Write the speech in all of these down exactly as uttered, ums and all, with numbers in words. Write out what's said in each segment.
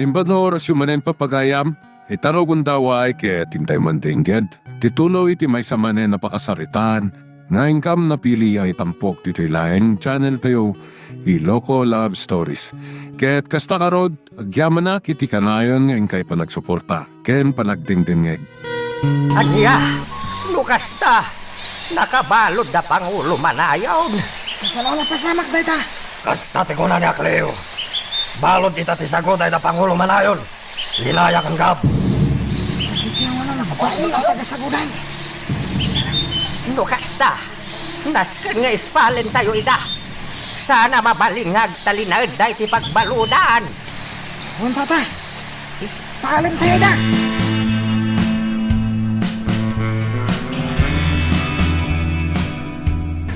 Imbag nga orasyo manen, papagayam, ita no gundaway ket intay mandengged ti tuloy ti maysa manen a pakasaritaan nga inkam napili a itampok ditoy laeng channel tayo, Iloko Love Stories. Ket kasta ngarud, agyamanak iti kanayon nga inkay panagsuporta ken panagdengdengngeg. Ania? No kasta, nakabalud da Pangulo Manayon. Kasano a napasamak dayta? Kasta ti kuna ni Akleo. Balud ita ti saguday da Pangulo Manayon. Linaya ken Gab. Dagiti awan a nagbain a taga-saguday. No kasta, nasken nga ispalentayo ida. Saan a mabalin nga agtalinaedda iti pagbaludan. Wen, tata, ispalentayo ida.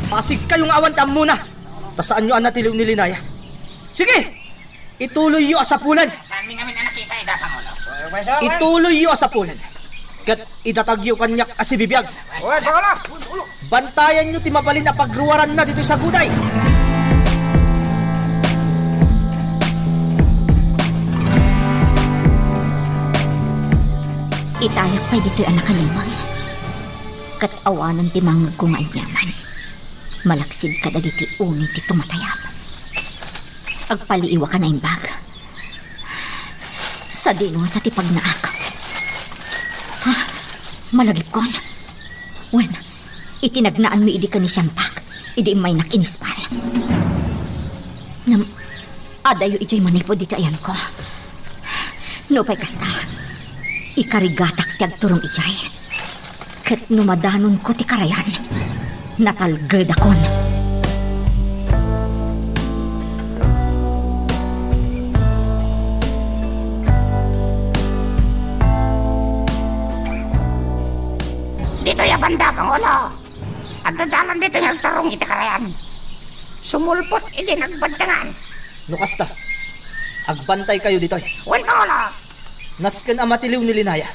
Pasigkayo nga awan ti ammona, ta saanyo a natiliw ni Linaya. Sige! Ituloyyo a sapulen. Saanmi ngamin a nakita ida, Pangulo? Ituloyyo a sapulen. Ket idatagyo kaniak a sibibiag. Wen, Pangulo! Bantayanyo ti mabalin a pagruaranna ditoy saguday. Itayak pay ditoy a nakalimang. Ket awanen ti mangngegko nga aniaman. Malaksid kadagiti uni ti tumatayab. Agpaliiwak a naimbag. Sadino ngata ti pagnaak? Ha? Malagipkon? Wen, iti nagnaanmi idi ken ni Siampak, idi immaynak inispal. Ngem, adayo idiay manipud iti ayanko. Nupay kasta, ikarigatak ti agturong idiay. Ket no madanonko ti karayan, natalgedakon. Ditoy a banda, Pangulo! Agdadalan ditoy nga agturong iti karayan. Sumulpot iti nagbadtangan. No kasta, agbantaykayo ditoy. Wen, Pangulo! Nasken a matiliw ni Linaya.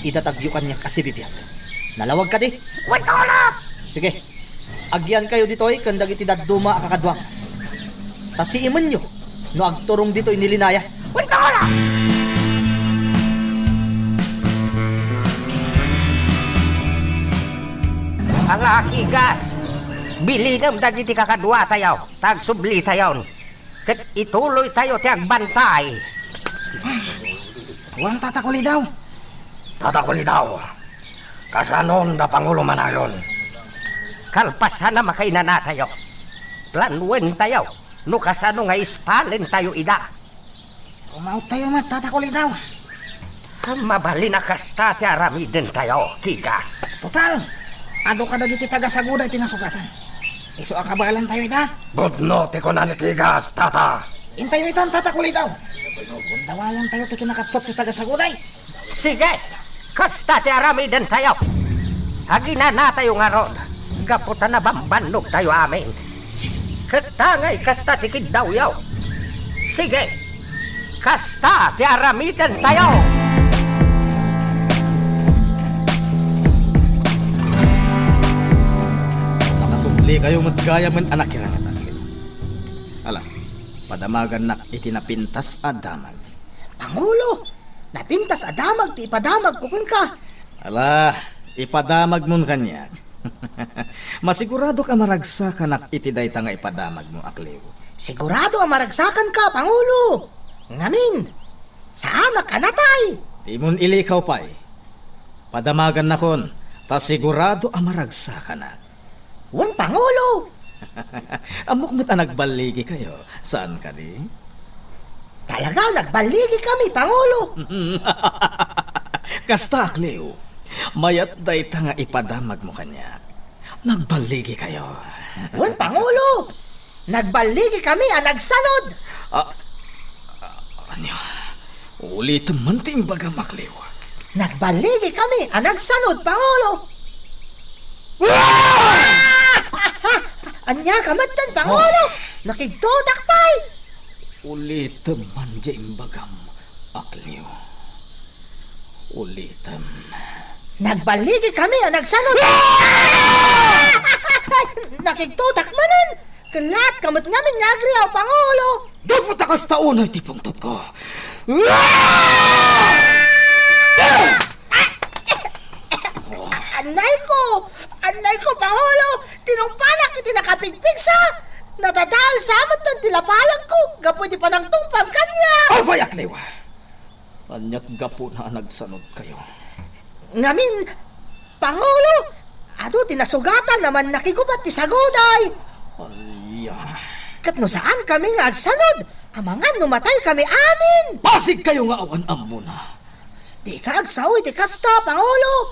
Idatagyo kaniak a sibibiag. Nalawag kadi? Wen, Pangulo! Sige. Agyankayo ditoy ken dagiti dadduma a kakaduam. Ta siimenyo no agturong ditoy ni Linaya. Wen, Pangulo! Ala, Kigas! Bilinem dagiti kakaduatayo, ta agsublitayon. Ket ituloytayo ti agbantay. Wen, Tata Kulidaw. Tata Kulidaw, kasanon da Pangulo Manayon? Kalpasan a makainanatayo, planuentayo no kasano nga ispalentayo ida. Umaottayo met, Tata Kulidaw. Mabalin a kasta ti aramidentayo, Kigas. Total, adu kadagiti taga-Saguday ti nasukatan. Isu a kabaelantayo ida. Pudno ti kuna ni Kigas, Tata. Intayo iton, Tata Kulidaw. Gundawayentayo ti kinakapsut ti taga-Saguday. Sige, kasta ti aramidentayo. Aginanatayo ngarud, gapu ta nabambannogtayo amin. Ket tangay kasta ti kiddawyo. Sige, kasta ti aramidentayo. Makasublikayo met gayamen a nakiranget, Akleo. Ala, padamagannak iti napintas a damag. Pangulo, napintas a damag ti ipadamagko kenka. Ala, ipadamagmon kaniak. Masiguradok a maragsakanak iti dayta nga ipadamagmo, Akleo. Sigurado a maragsakanka, Pangulo. Ngamin, saanak a natay. Dimon ilikaw pay. Padamagannakon, ta sigurado a maragsakanak. Wen, Pangulo! Ammok met a nagballigikayo, saan kadi? Talaga, nagballigikami, Pangulo! Kasta, Akleo. Mayat dayta nga ipadamagmo kaniak. Nagballigikayo. Wen, Pangulo! Nagballigikami a nagsanud! Ah, ah, ania? Ulitem man ti imbagam, Akleo. Nagballigikami a nagsanud, Pangulo! Ah! Ania ka metten, Pangulo? Oh. Nakigtotak pay! Ulitem man ti imbagam, Akleo. Ulitem. Nagballigikami a nagsanud. Ah! Nakigtotak manen. Kellaat ka met ngamin nga agriaw, Pangulo. Gapu ta kasta unay ti pungtotko. Annayko! Annayko, Pangulo! Tinungpanak iti nakapigpigsa! Nadadael sa met ti lapayagko gapu iti panangtungpam kaniak! Apay, Akliwa! Aniat gapuna a nagsanodkayo? Ngamin, Pangulo, adu ti nasugatan a mannakigubat ti saguday. Aya. Ket no saankami nga agsanod, amangan no mataykami amin. Basigkayo nga awan ammona. Dika agsao iti kasta, Pangulo.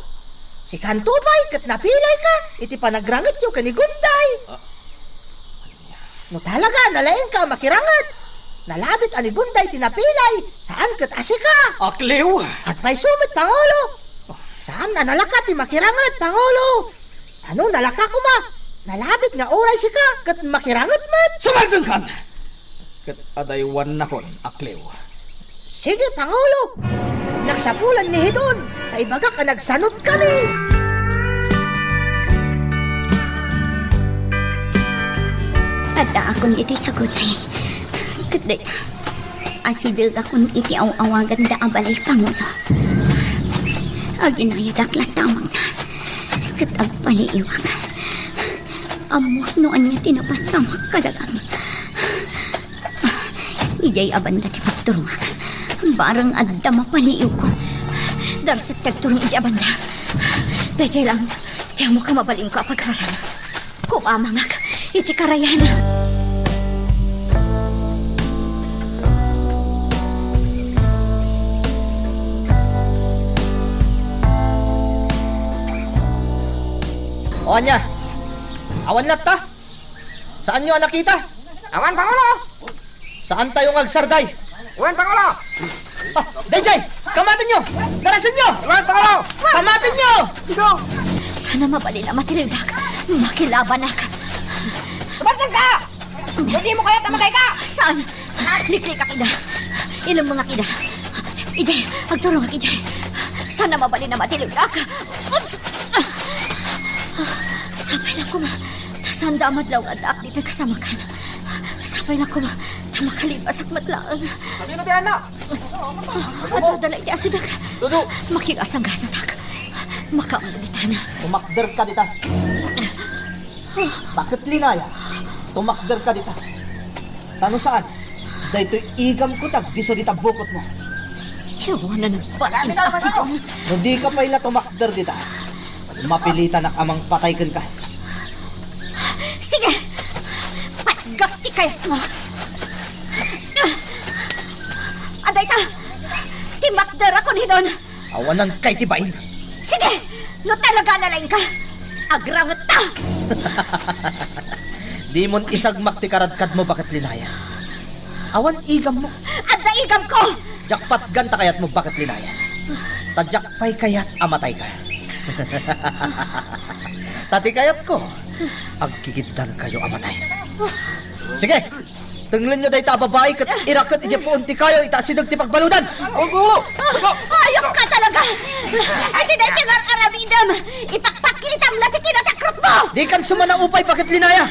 Sikanto pay ket napilayka iti panagrangityo ken ni Gunday. Ah. No talaga a nalaingka a makiranget, nalabit a ni Gunday ti napilay, saan ket a sika. Akliw! Agpayso met, Pangulo. Saan a nalaka ti makiranget, Pangulo. Ano nalaka koma, nalabit nga uray sika ket makiranget met. Sumardengkan! Ket adaywannakon, Akliw. Sige, Pangulo. Nagsapulan ni Hidon, ta ibagak a nagsanodkami. Addaakon iti saguday. Ket dayta, asidegakon iti aw-awaganda a balay, Pangulo. Aginayadak latta a mangna. Ket agpaliiwak. Ammoak no ania ti napasamak kadagam. Idiay a banda ti pagturongak. Bareng adda mapaliiwko. Darasek ti agturong idiay a banda. Daydiay laeng ti ammok a mabalinko a pagaram. Kumamangak iti karayan. O ania? Awan latta? Saanyo a nakita? Awan, Pangulo! Saantayo nga agsarday? Wen, Pangulo! Ah, daydiay! Kamatenyo! Darasenyo! Wen, Pangulo! Kamatenyo! Ikaw! Saan a mabalin a matiliwdak. Makilabanak. Sumardengka! No dimo kayat a matayka! Saan? Liklikak ida. Ilemmengak ida. Idiay, agturongak idiay. Saan a mabalin a matiliwdak. Oops! Sapay la koma, ta saanda a madlaw nga addaak ditoy kasamakan. Sapay la koma, ta makalibasak met laeng. Sadino ti anak? Adda la iti asidek. Dudu! Makigasanggasatak. Makaammo ditan. Tumakderka dita. Baket Linaya, tumakderka dita. Ta no saan, daytoy igamko ti agdisso dita bukotna. Ti awanan a bain a Hidon. No dika pay la tumakder dita, mapilitanak a mangpatay kenka. Sige! Patgak ti kayatmo! Adda ita! Timakderakon, Hidon! Awananka iti bain. Sige! No talaga a nalaingka, agrangetta! Dimon isagmak ti karadkadmo, Baket Linaya. Awan igammo. Adda igamko! Diak patgan ta kayatmo, Baket Linaya. Ta diak pay kayat a matayka. Ta ti kayatko, agkikiddankayo a matay. Sige! Tenglenyo dayta a babai ket iraket idiay puon ti kayo ita asideg ti pagbaludan. Apo! Ayokka talaga! Iti daytoy nga ar-aramidem, ipakpakitam la ti kinatakrotmo! Dikan sumanaupay, Baket Linaya!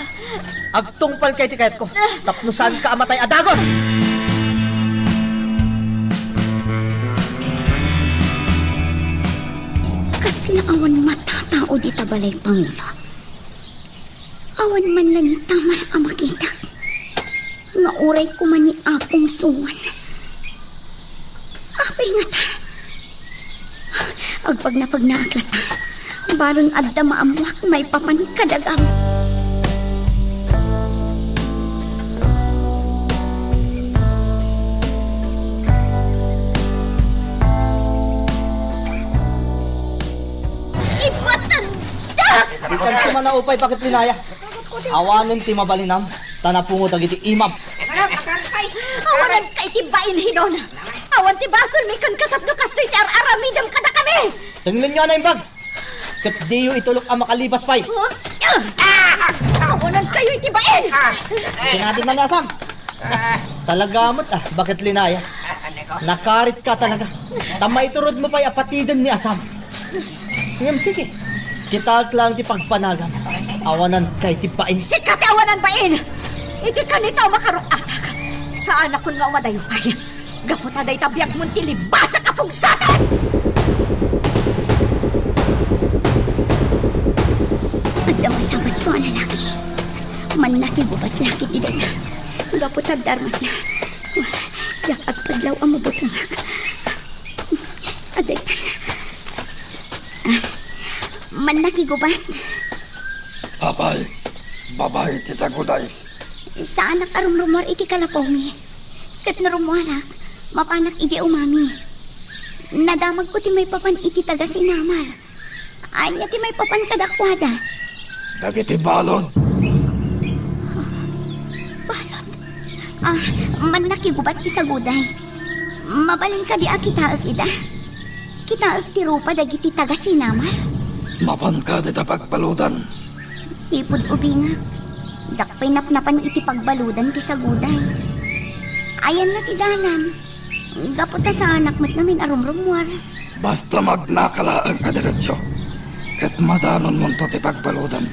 Agtungpalka iti kayatko tapno saanka a matay a dagos! Kasla awan matatao dita balay, Pangulo. Awan man la ni Tamar a makita nga uray koma ni Apong Suan. Apay ngata? Agpagnapagnaak latta. Bareng adda maammoak maipapan kadagam. Ipatandak! Dikan sumanaupay, Baket Linaya. Awanen ti mabalinam, ta napungo dagiti imam. Awananka iti bain, Hidon. Awan ti basolmi kenka tapno kastoy ti ar-aramidem kadakami. Tenglenyo a naimbag. Ket diyo itulok a makalibas pay. Huh? Awanankayo iti bain. Pinadin na ni Asam. Talaga met, ah, Baket Linaya. Nakaritka talaga. Ta maiturodmo pay a patiden ni Asam. Ngem sige, kitaek laeng ti pagbanagam. Awananka iti bain. Sika ti awanan bain! Iti kanita a makaruk-atak, saanakon nga umadayo pay. Gapu ta dayta biagmon ti libasak a pugsaten! Adda masabatko a lalaki. Mannakigubat la ketdi dayta. Gapu ta adda armasna. Diak agpadlaw a mabutengak. Adaytan. Ah, mannakigubat. Apay, babai ti saguday. Saanak a rumrumuar iti kalapaw mi. Ket no rummuarak, mapanak idiay umami. Nadamagko ti maipapan iti taga-Sinamar. Ania ti maipapan kadakuada? Dagiti balud. Balud? Ah, mannakigubat ti saguday. Mabalin kadi a kitaek ida? Kitaek ti rupa dagiti taga-Sinamar? Mapan kadi ta pagbaludan? Sipud ubingak, diak pay napnapan iti pagbaludan ti saguday. Ayanna ti dalan. Gapu ta saanak met ngamin a rumrumuar. Basta magnaka laeng a diretso, ket madanonmonto ti pagbaludan.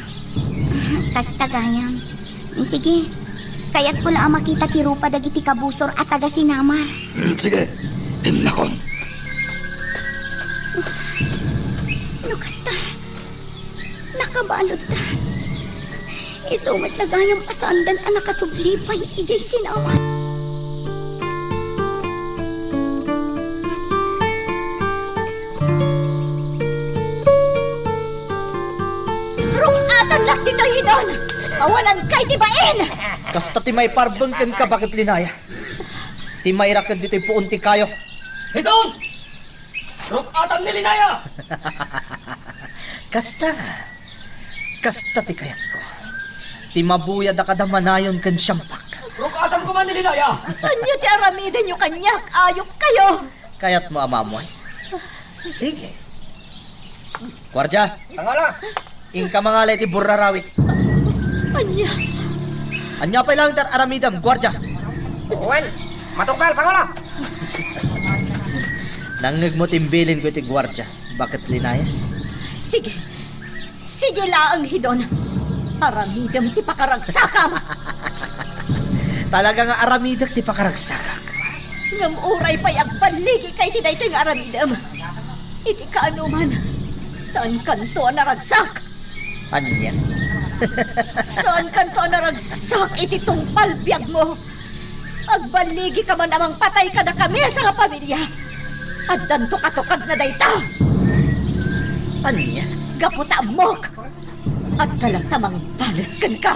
Kasta gayam. Sige, kayatko la a makita ti rupa dagiti kabusor a taga-Sinamar. Mm, sige, innakon. No kasta, nakabaludda. Isu met la gayam a saandan a nakasubli pay idiay Sinamar. Ruk-atan lak ditoy, Hidon! Awanan kay ti bain! Kasta ti maiparbeng kenka, Baket Linaya. Ti mairaken ditoy puon ti kayo. Hidon! Ruk-atam ni Linaya! Kasta, kasta ti kayatko. Ti mabuya da kada manayon ken siampak. Ruk-atam koma ni Linaya! Ania ti aramidenyo kaniak? Ayupkayo! Kayatmo a maammuan? Sige. Guardia! Pangulo! Inka mangala iti burrarawit. Ania? Ania pay laeng ti ar-aramidem, guardia? Wen, matungpal, Pangulo! Nangngegmo ti imbilinko iti guardia, Baket Linaya? Sige. Sige laeng, Hidon. Aramidem ti pakaragsakam. Talaga nga aramidek ti pakaragsakak. Ngem uray pay agballigika iti daytoy nga aramidem. Iti kaanoman, saankanto a naragsak. Ania? Saankanto a naragsak iti tungpal biagmo. Agballigika man a mangpatay kadakami a sarapamilia. Addanto katukadna dayta. Ania? Gapu ta ammok, adda latta mangbales kenka.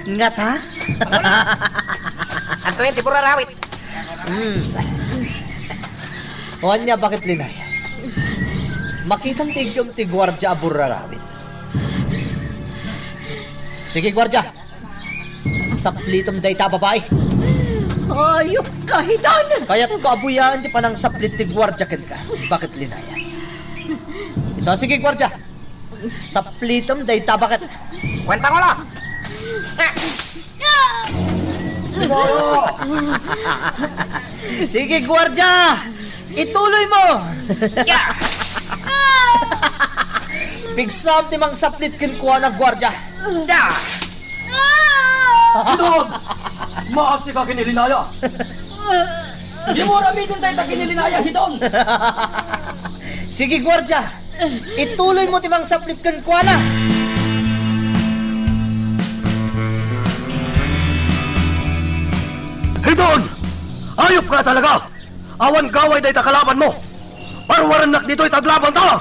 Ngata? Adtoyen ti burrarawit. Hmm. O ania, Baket Linaya? Makitam ti iggem ti guardia a burrarawit. Sige, guardia. Saplitem dayta a babai. Ayupka, Hidon! Kayatko a buyaen ti panangsaplit ti guardia kenka, Baket Linaya. Isu, sige, guardia. Saplitem dayta a baket. Wen, Pangulo! Sige, guardia! Ituloy mo! Ya! Pigsam ti mangsaplit kenkuana, guardia. Da! Hidon! Maasi ka ken ni Linaya! Dimo aramiden dayta ken ni Linaya, Hidon! Sige, guardia! Ituloy mo ti mangsaplit kenkuana! Hidon! Ayupka talaga! Awan gaway dayta kalabanmo! Paruarennak ditoy ta aglabanta!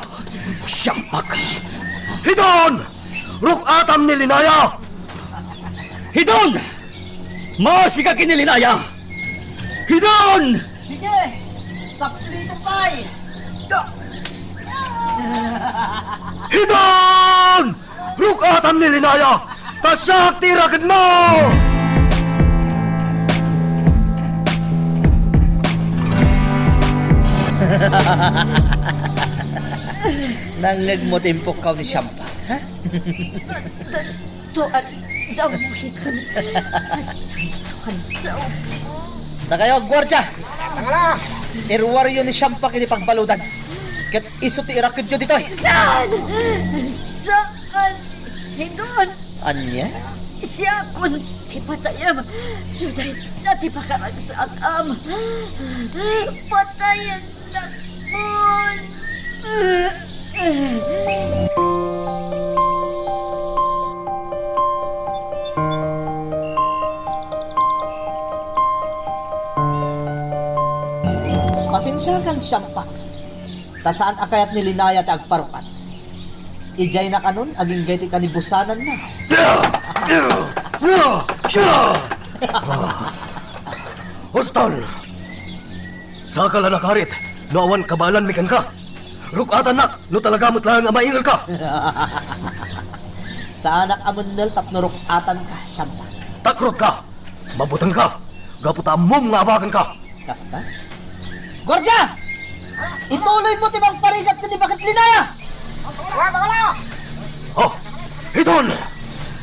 Siampak! Hidon! Ruk-atam ni Linaya! Hidon! Maasi ka ken ni Linaya! Hidon! Sige! Saplitem pay! Da! Hidon! Ruk-atam ni Linaya! Ta siak ti irakedmo! Nangngegmo ti impukkaw ni Siampak, ha? Tuan, damo hikan. Tuan, damo. Ta kayo, guardia! Tangala! Iruaryo ni Siampak iti pagbaludan. Ket isu ti irakedyo ditoy. Saan? Saan? Hidon! Ania? Siakon Ipatayam no dayta ti pakaragsakam. Patayennakon. Pasensiakan, Siampa. Ta saan a kayat ni Linaya ti agparuk-at. Idiayna kanon agingga ti kanibusananna. Huston! Saka la nakarit no awan kabaelanmi kenka. Ruk-atannak no talaga met laeng a maingelka. Saanak a mennel tapno ruk-atanka, Siampa. Takrot ka! Mabutengka, gapu ta ammom nga abakanka. Kasta? Guardia! Ituloymo ti mangparigat ken ni Baket Linaya! Oh, iton!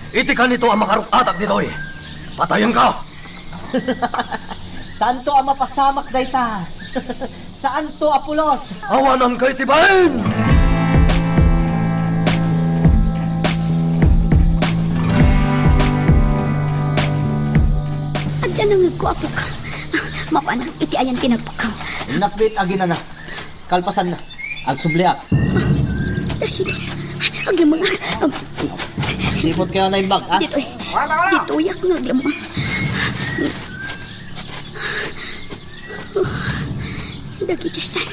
Iti kanito a makaruk-atak ditoy, patayenka! Saanto a mapasamak dayta. Saanto a pulos. Awananka iti bain! Adda nangegko, apok. Mapanak iti ayan ti nagpukkaw. Innak met aginana. Kalpasanna, agsubliak. Dahil, aglamangak. Sipot kayo na imbag, ha? Ditoy. Ditoy ako nga aglamang. Dagiti aytan,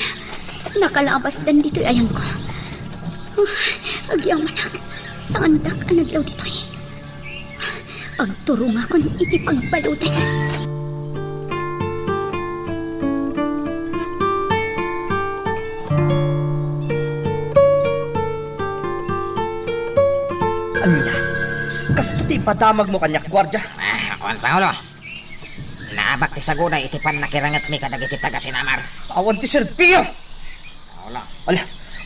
nakalabasdan ditoy ayanko. Agyamanak, saandak a nadlaw ditoy. Agturongakon iti pagbaludan. Ania? Kasto ti ipadamagmo kaniak, guardia? Ah, awan, Pangulo. Naabak ti saguday iti pannakirangetmi kadagiti taga-Sinamar. Awan ti serbio! Ala. Ala,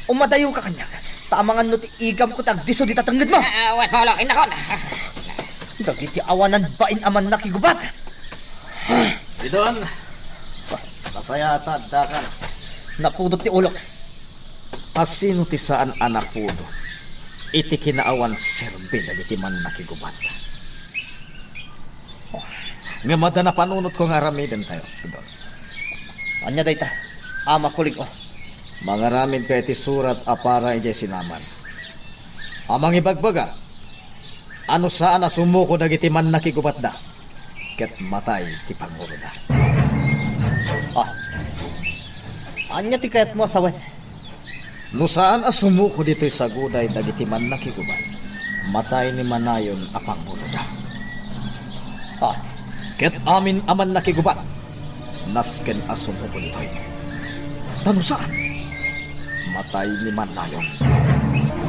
umadayoka kaniak. Ta amangan no ti igamko ti agdisso dita tengngedmo. Ah, ah, wen, Paolo, innakon. Dagiti awanan bain a mannakigubat. Didon, masaya ta addakan. Napudot ti ulok. Asino ti saan a napudot iti kinaawan serbi dagiti mannakigubat? Ngem adda napanunotko nga aramidentayo, Didon. Ania dayta, Ama Kulig-o? Mangaramidka iti surat a para idiay Sinamar a mangibagbaga a no saan a sumuko dagiti mannakigubatda, ket matay ti panguloda. Ah. Ania ti kayatmo a sawen? No saan a sumuko ditoy saguday dagiti mannakigubat, matay ni Manayon a panguloda. Ah. Ket amin a mannakigubat, nasken a sumuko ditoy. Ta no saan, matay ni Manayon.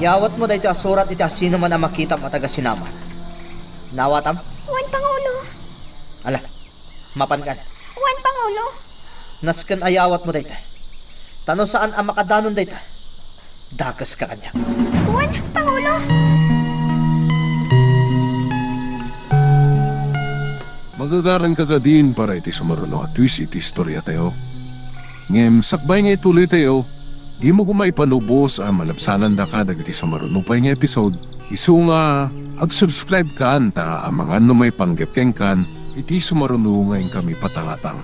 Iyawatmo daytoy a surat iti asinoman a makitam a taga-Sinamar. Naawatam? Wen, Pangulo. Ala, mapankan. Wen, Pangulo. Nasken a iyawatmo dayta. Ta no saan a makadanon dayta, dakeska kaniak. Wen, Pangulo. Magagaranka kadin para iti sumaruno a twist iti istoriatayo. Ngem sakbay nga ituloytayo, dimo koma ipalubos a malabsanandaka dagiti sumaruno pay nga episode. Isu nga, ag-subscribe kan ta amangan no maipanggep kenkan iti sumaruno nga inkami patangatang.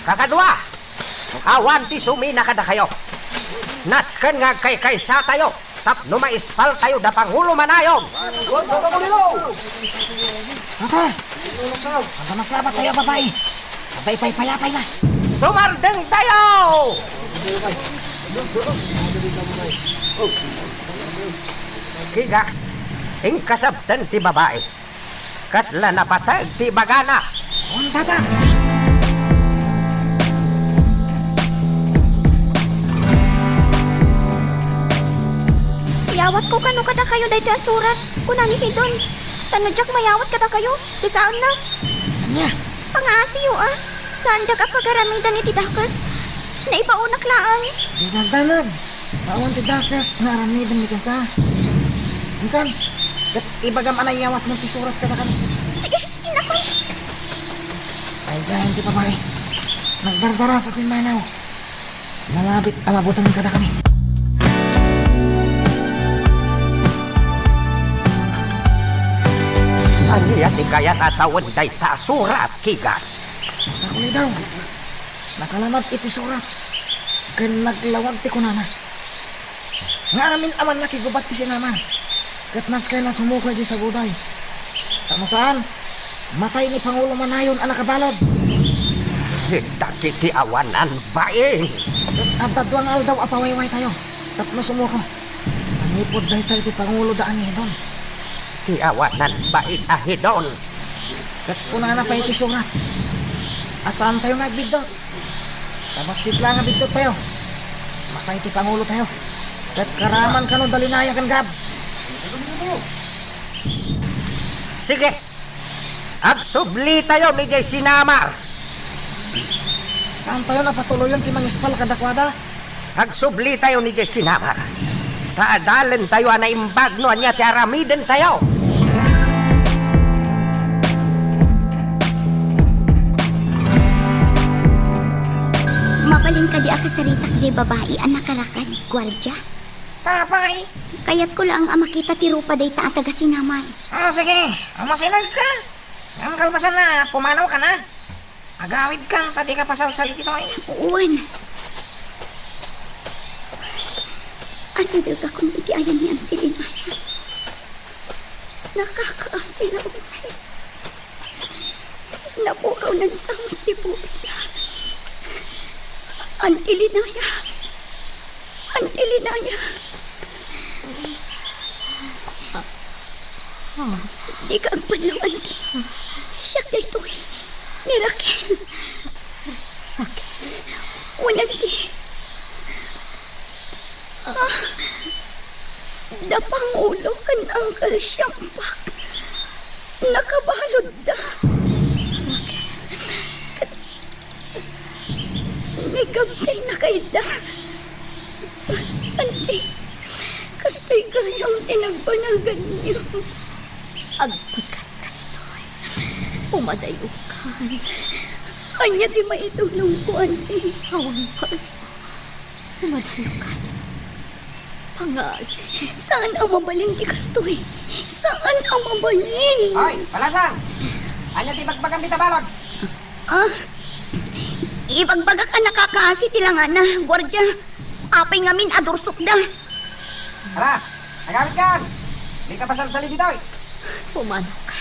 Kakadua, awan ti sumina kadakayo. Nasken nga agkaykaysatayo tapno maispaltayo da Pangulo Manayon. Tata, anda masabat tayo a babai. Anda ipaypayapay na. Sumardeng tayo! Kigas, inkasabten ti babai. Kasla napateg ti ibagana. Wen, Tata. Iyawatko kano kadakayo daytoy a surat, kuna ni Hidon. Ta no diak mayawat kadakayo, ti saanna. Ania? Pangaasiyo, a. Saandak a pagaramidan iti dakes. Naibaonak laeng. Di nagdanag. Awan ti dakes nga aramidenmi kenka. Inkan, ket ibagam a naiyawatmo ti surat kadakami. Sige, innakon. Daydiayen ti babai. Nagdardara sa pimmanaw. Nalabit a mabuteng kadakami. Ania ti kayat a sawen dayta a surat, Kigas? Nakulidaw. Nakalamat iti surat ken naglawag ti kunana. Nga amin a mannakigubat ti sinamar, ket naskayna sumuko idiay saguday. Tapno saan, matay ni Pangulo Manayon a nakabalud. Dagiti awanan bain. Ket adda dua nga aldaw a pawaywaytayo tapno sumuko. Manipud dayta iti Pangulo da Anidon. Ti awanan bain a Hidon. Ket kunana pay iti surat a saantayo nga agbiddut. Ta bassit la nga bidduttayo, matay ti pangulotayo. Ket karaman kano da Linaya ken Gab. Sige, agsublitayo idiay sinamar. Saantayo a patuloyen ti mangispal kadakuada? Agsublitayo idiay sinamar, ta adalentayo a naimbag no ania ti aramidentayo. Mabalin kadi a kasaritak diay babai a nakarakad, guardia? Apay? Kayatko laeng a makita ti rupa dayta a taga-sinamar. Ah, sige. Umasinagka. Ngem kalpasanna, pumanawka na. Agawidkan ta dika pasalsali ditoy. Wen. Asidegakon iti ayan ni Auntie Linaya. Nakakaasi la unay. Napukawnan sa met ti buotna. Auntie Linaya. Auntie Linaya. Dika agbannaw, Auntie. Siak daytoy. Ni Raquel. Raquel? Wen, Auntie. Ah, da Pangulo ken Uncle Siampak. Nakabaludda. Raquel. Ket ni Gab ti nakaidda. Auntie, kastoy gayam ti nagbanaganyo. Agpagkatka ditoy. Umadayokan. Ania ti maitulongko, Auntie? Awan pa. Umadayokan. Pangaasi. Saan a mabalin ti kastoy? Saan a mabalin? Ay, Palasang! Ania ti ibagbagam dita balod? Ah, ibagbagak a nakakaasi ti langana, guardia. Apay ngamin a dursokda? Tara, agawidkan! Dika pasalsali ditoy. Pumanaw ka.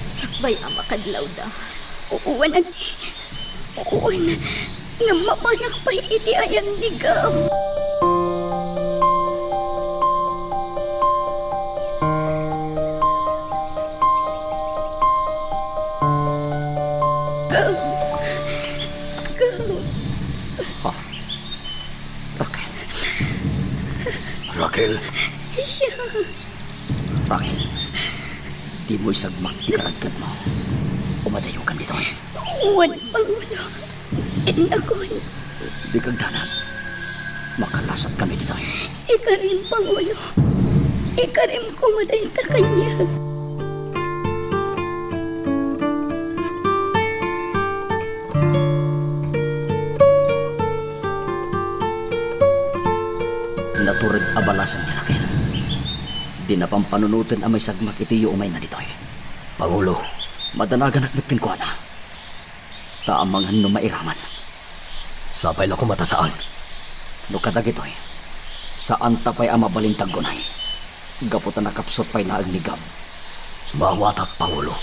Sakbay a makadlawda. Wen, Auntie. Wen, ngem mapanak pay iti ayan ni Gab. Gab. Gab. Ha? Raquel. Raquel. Siak. Raquel, dimo isagmak ti karadkadmo. Umadayokan ditoy. Wen, Pangulo. Innakon. Dika agdanag. Makalasatkami ditoy. Ikarim, Pangulo. Ikarim koma dayta kaniak. Natured a balasang ni Raquel. Dina pampanunoten a maisagmak iti yuumayna ditoy. Pangulo. Madanaganak met kenkuana. Ta amangan no mairaman. Sapay la koma ta saan. No kadagitoy, saanta pay a mabalin ti aggunay. Gapu ta nakapsut pay laeng ni Gab. Maawatak, Pangulo.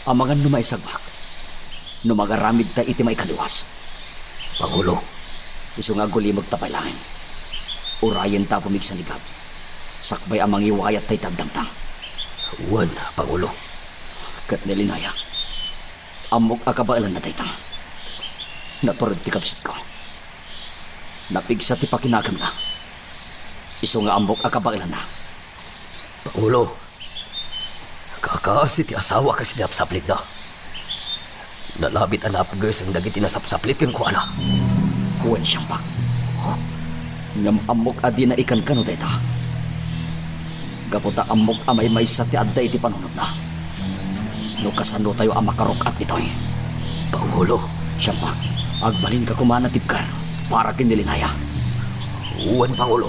Amangan no maisagmak, no mangaramidta iti maikaliwas. Pangulo. Isu nga agulimekta pay laeng. Urayenta a pumigsa ni Gab. Sakbay a mangiwayat dayta addangta. Wen, Pangulo. Ket ni Linaya. Ammok a kabaelanna dayta. Natured ti kabsatko. Napigsa ti pakinagemna. Isu nga ammok a kabaelanna. Pangulo, kakaasi ti asawa kas ni sapsaplitna. Nalabit a napgesen dagiti nasapsaplit kenkuana. Wen, Siampak. Ngem ammok a dina ikankano dayta. Gapu ta ammok a maymaysa ti adda iti panunotna. No kasanotayo a makaruk-at ditoy? Pangulo. Siampak, agbalinka koma a natibker para ken ni Linaya. Wen, Pangulo.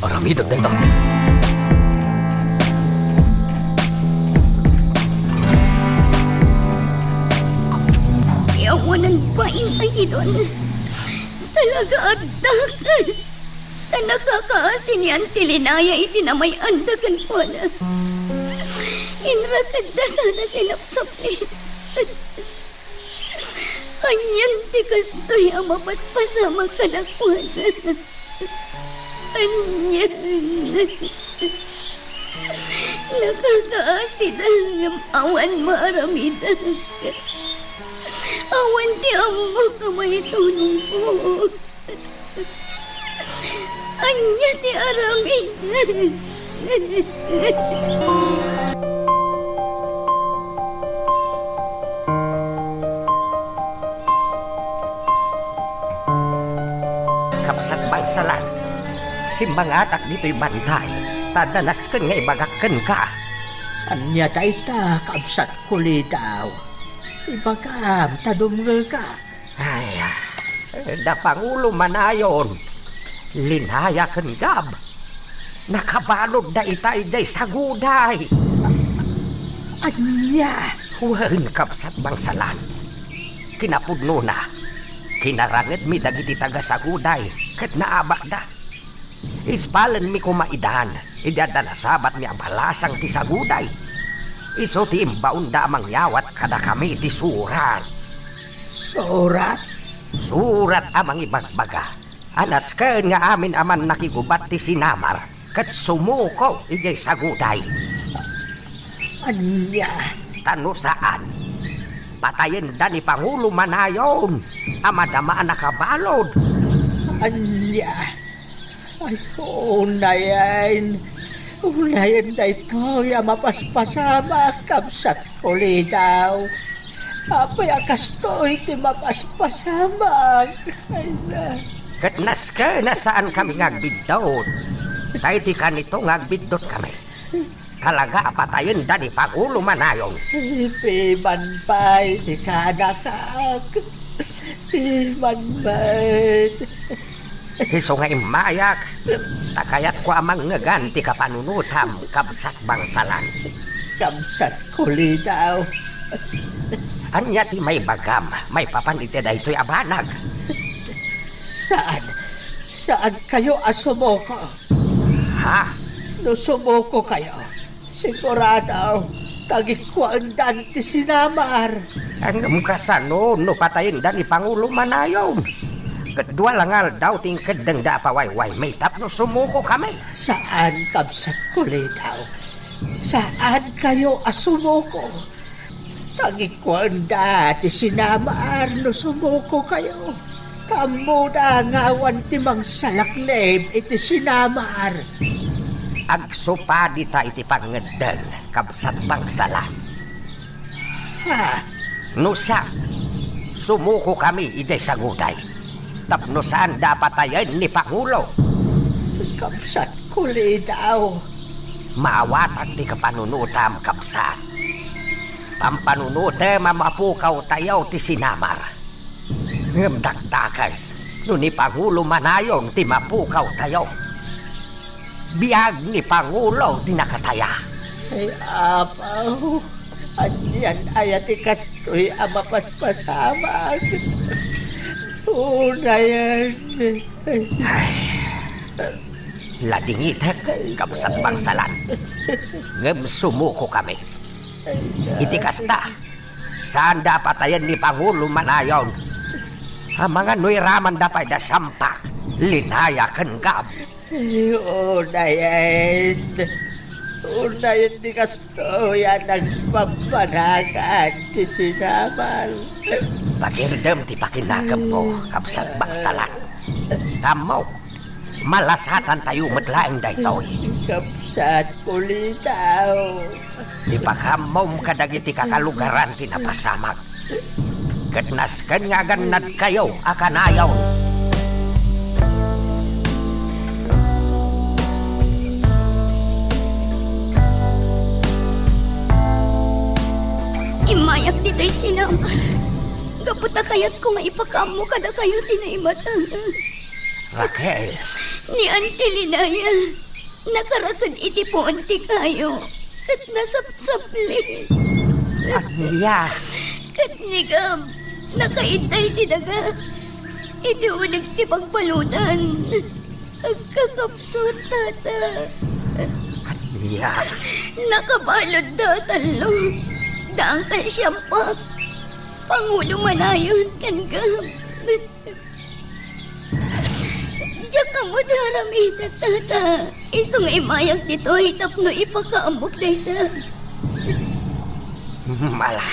Aramidek dayta. Pain-aidon. Talaga a dakes. Ta nakakaasi ni Auntie Linaya iti namay-anda kenkuana. Inraketda sana sinapsaplit. Anian ti kastoy a mapaspasamak kadakuada? Anian? Nakakaasida ngem awan maaramidak. Awan ti ammok a maitunongko. Ania ti aramidek? Kabsat bangsalan, simmangatak ditoy bantay, ta adda nasken nga ibagak kenka. Ania dayta, kabsat Kulidaw? Ibagam ta dumngegak. Ay, ah, da Pangulo Manayon, Linaya ken Gab, nakabalodda ita idiay saguday. Ania? Wen, kabsat bangsalan. Kinapudnona, kinarangedmi dagiti taga-saguday ket naabakda. Ispalenmi koma idan idi adda nasabatmi a balasang ti saguday. Isu ti imbaonda a mangyawat kadakami ti surat. Surat? Surat a mangibagbaga a nasken nga amin a mannakigubat ti sinamar ket sumuko idiay saguday. Ania? Ta no saan, patayenda ni Pangulo Manayon a madama a nakabalod. Ania? Ay, unayen. Unayen daytoy a mapaspasamak, kabsat Kulidaw. Apay a kastoy ti mapaspasamak? Ay, na. Ket nasken a saankami nga agbiddut. Ta iti kanito nga agbiddutkami, talaga a patayenda ni Pangulo Manayon. Piman pay ti kanakak. Piman met. Isu nga immayak, ta kayatko a mangngegan ti kapanunotam, kabsat bangsalan. Kabsat Kulidaw. Ania ti maibagam maipapan iti daytoy a banag? Saan, saan kayo a sumuko. Ha? No sumuko kayo, sigurado, tagikuaendan ti sinamar. Ngem kasano no patayenda ni Pangulo Manayon? Ket dua la nga aldaw ti inkeddengda a pawaywaymi tapno sumukokami. Saan, kabsat Kulidaw. Saan kayo a sumuko. Tagikuaenda ti sinamar no sumuko kayo. Ta ammoda nga awan ti mangsalaknib iti sinamar. Agsupadi ta iti pangngeddeng, kabsat bangsalan. Ha? No saan, sumukokami idiay saguday. Tapno saanda a patayen ni Pangulo. Kabsat Kulidaw. Maawatak ti kapanunotam, kabsat. Pampanunotem a mapukawtayo ti sinamar. Ngem dakdakes no ni Pangulo Manayon ti mapukawtayo. Biag ni Pangulo ti nakataya. Ay, Apo, anian aya ti kastoy a mapaspasamak? Unayen. Ay, ladingitek, kabsat bangsalan. Ngem sumukokami. Iti kasta, saanda a patayen ni Pangulo Manayon. Amangan no iramanda pay da Sampak, Linaya ken Gab. Unayen. Unayen ti kastoy a nagpampanagan ti sinamar. Pagirdem ti pakinakemmo, kabsat bangsalan. Ammok, malasatantayo met laeng daytoy. Kabsat Kulidaw. Ipakammom kadagiti kakalugaran ti napasamak. Ket nasken nga agannadkayo a kanayon. Immayak ditoy sinamar. Gapu ta kayatko nga ipakammo kadakayo ti naimatangak. Raquel. Ni Auntie Linaya, nakaraked iti puon ti kayo, ket nasapsapli. Ania? Ket ni Gab, Nakaidday ti daga iti uleg ti pagbaludan. Agkakapsut, tata. Ania? Nakabaludda a tallo. Da Angkel Siampak, pangulo manayon ken Gab. Diak ammo ti aramidek, tata. Isu nga immayak ditoy tapno ipakaammok dayta. Mala.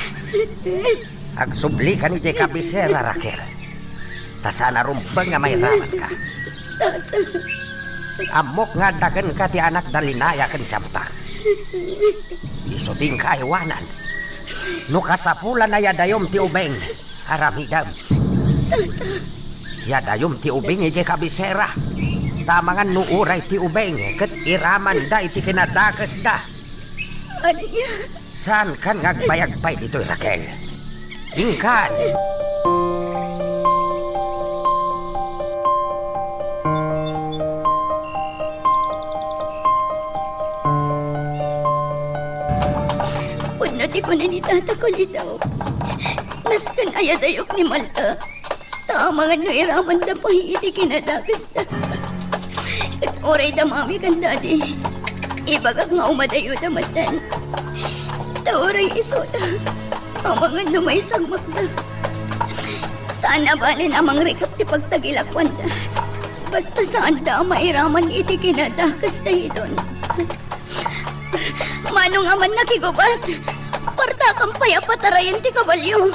Agsublikan idiay kabisera, Raquel. Ta saan a rumbeng nga mairamanka. Tata. Ammok nga adda kenka ti anakda Linaya ken Siampak. Isu ti inka aywanan. No kasapulan a iyadayom ti ubing, aramidem. Tata. Iyadayom ti ubing idiay kabisera. Ta amangan no uray ti ubing ket iramanda iti kinadakesda. Ania? Saankan nga agbayag pay ditoy, Raquel. Inkan! Kunana ti kuna ni Tata Kulitaw, nasken a iyadayok ni Malta. Ta amangan no iramanda pay iti kinadakesda. Ket uray da Mami ken Daddy, ibagak nga umadayoda metten. Ta uray isuda, amangan no maisagmakda. Saan a balen a mangrikep ti pagtagilakuanda. Basta saanda a mairaman iti kinadakesda idon. Mano nga man nakigubat, partakam pay a patarayen ti kabalio.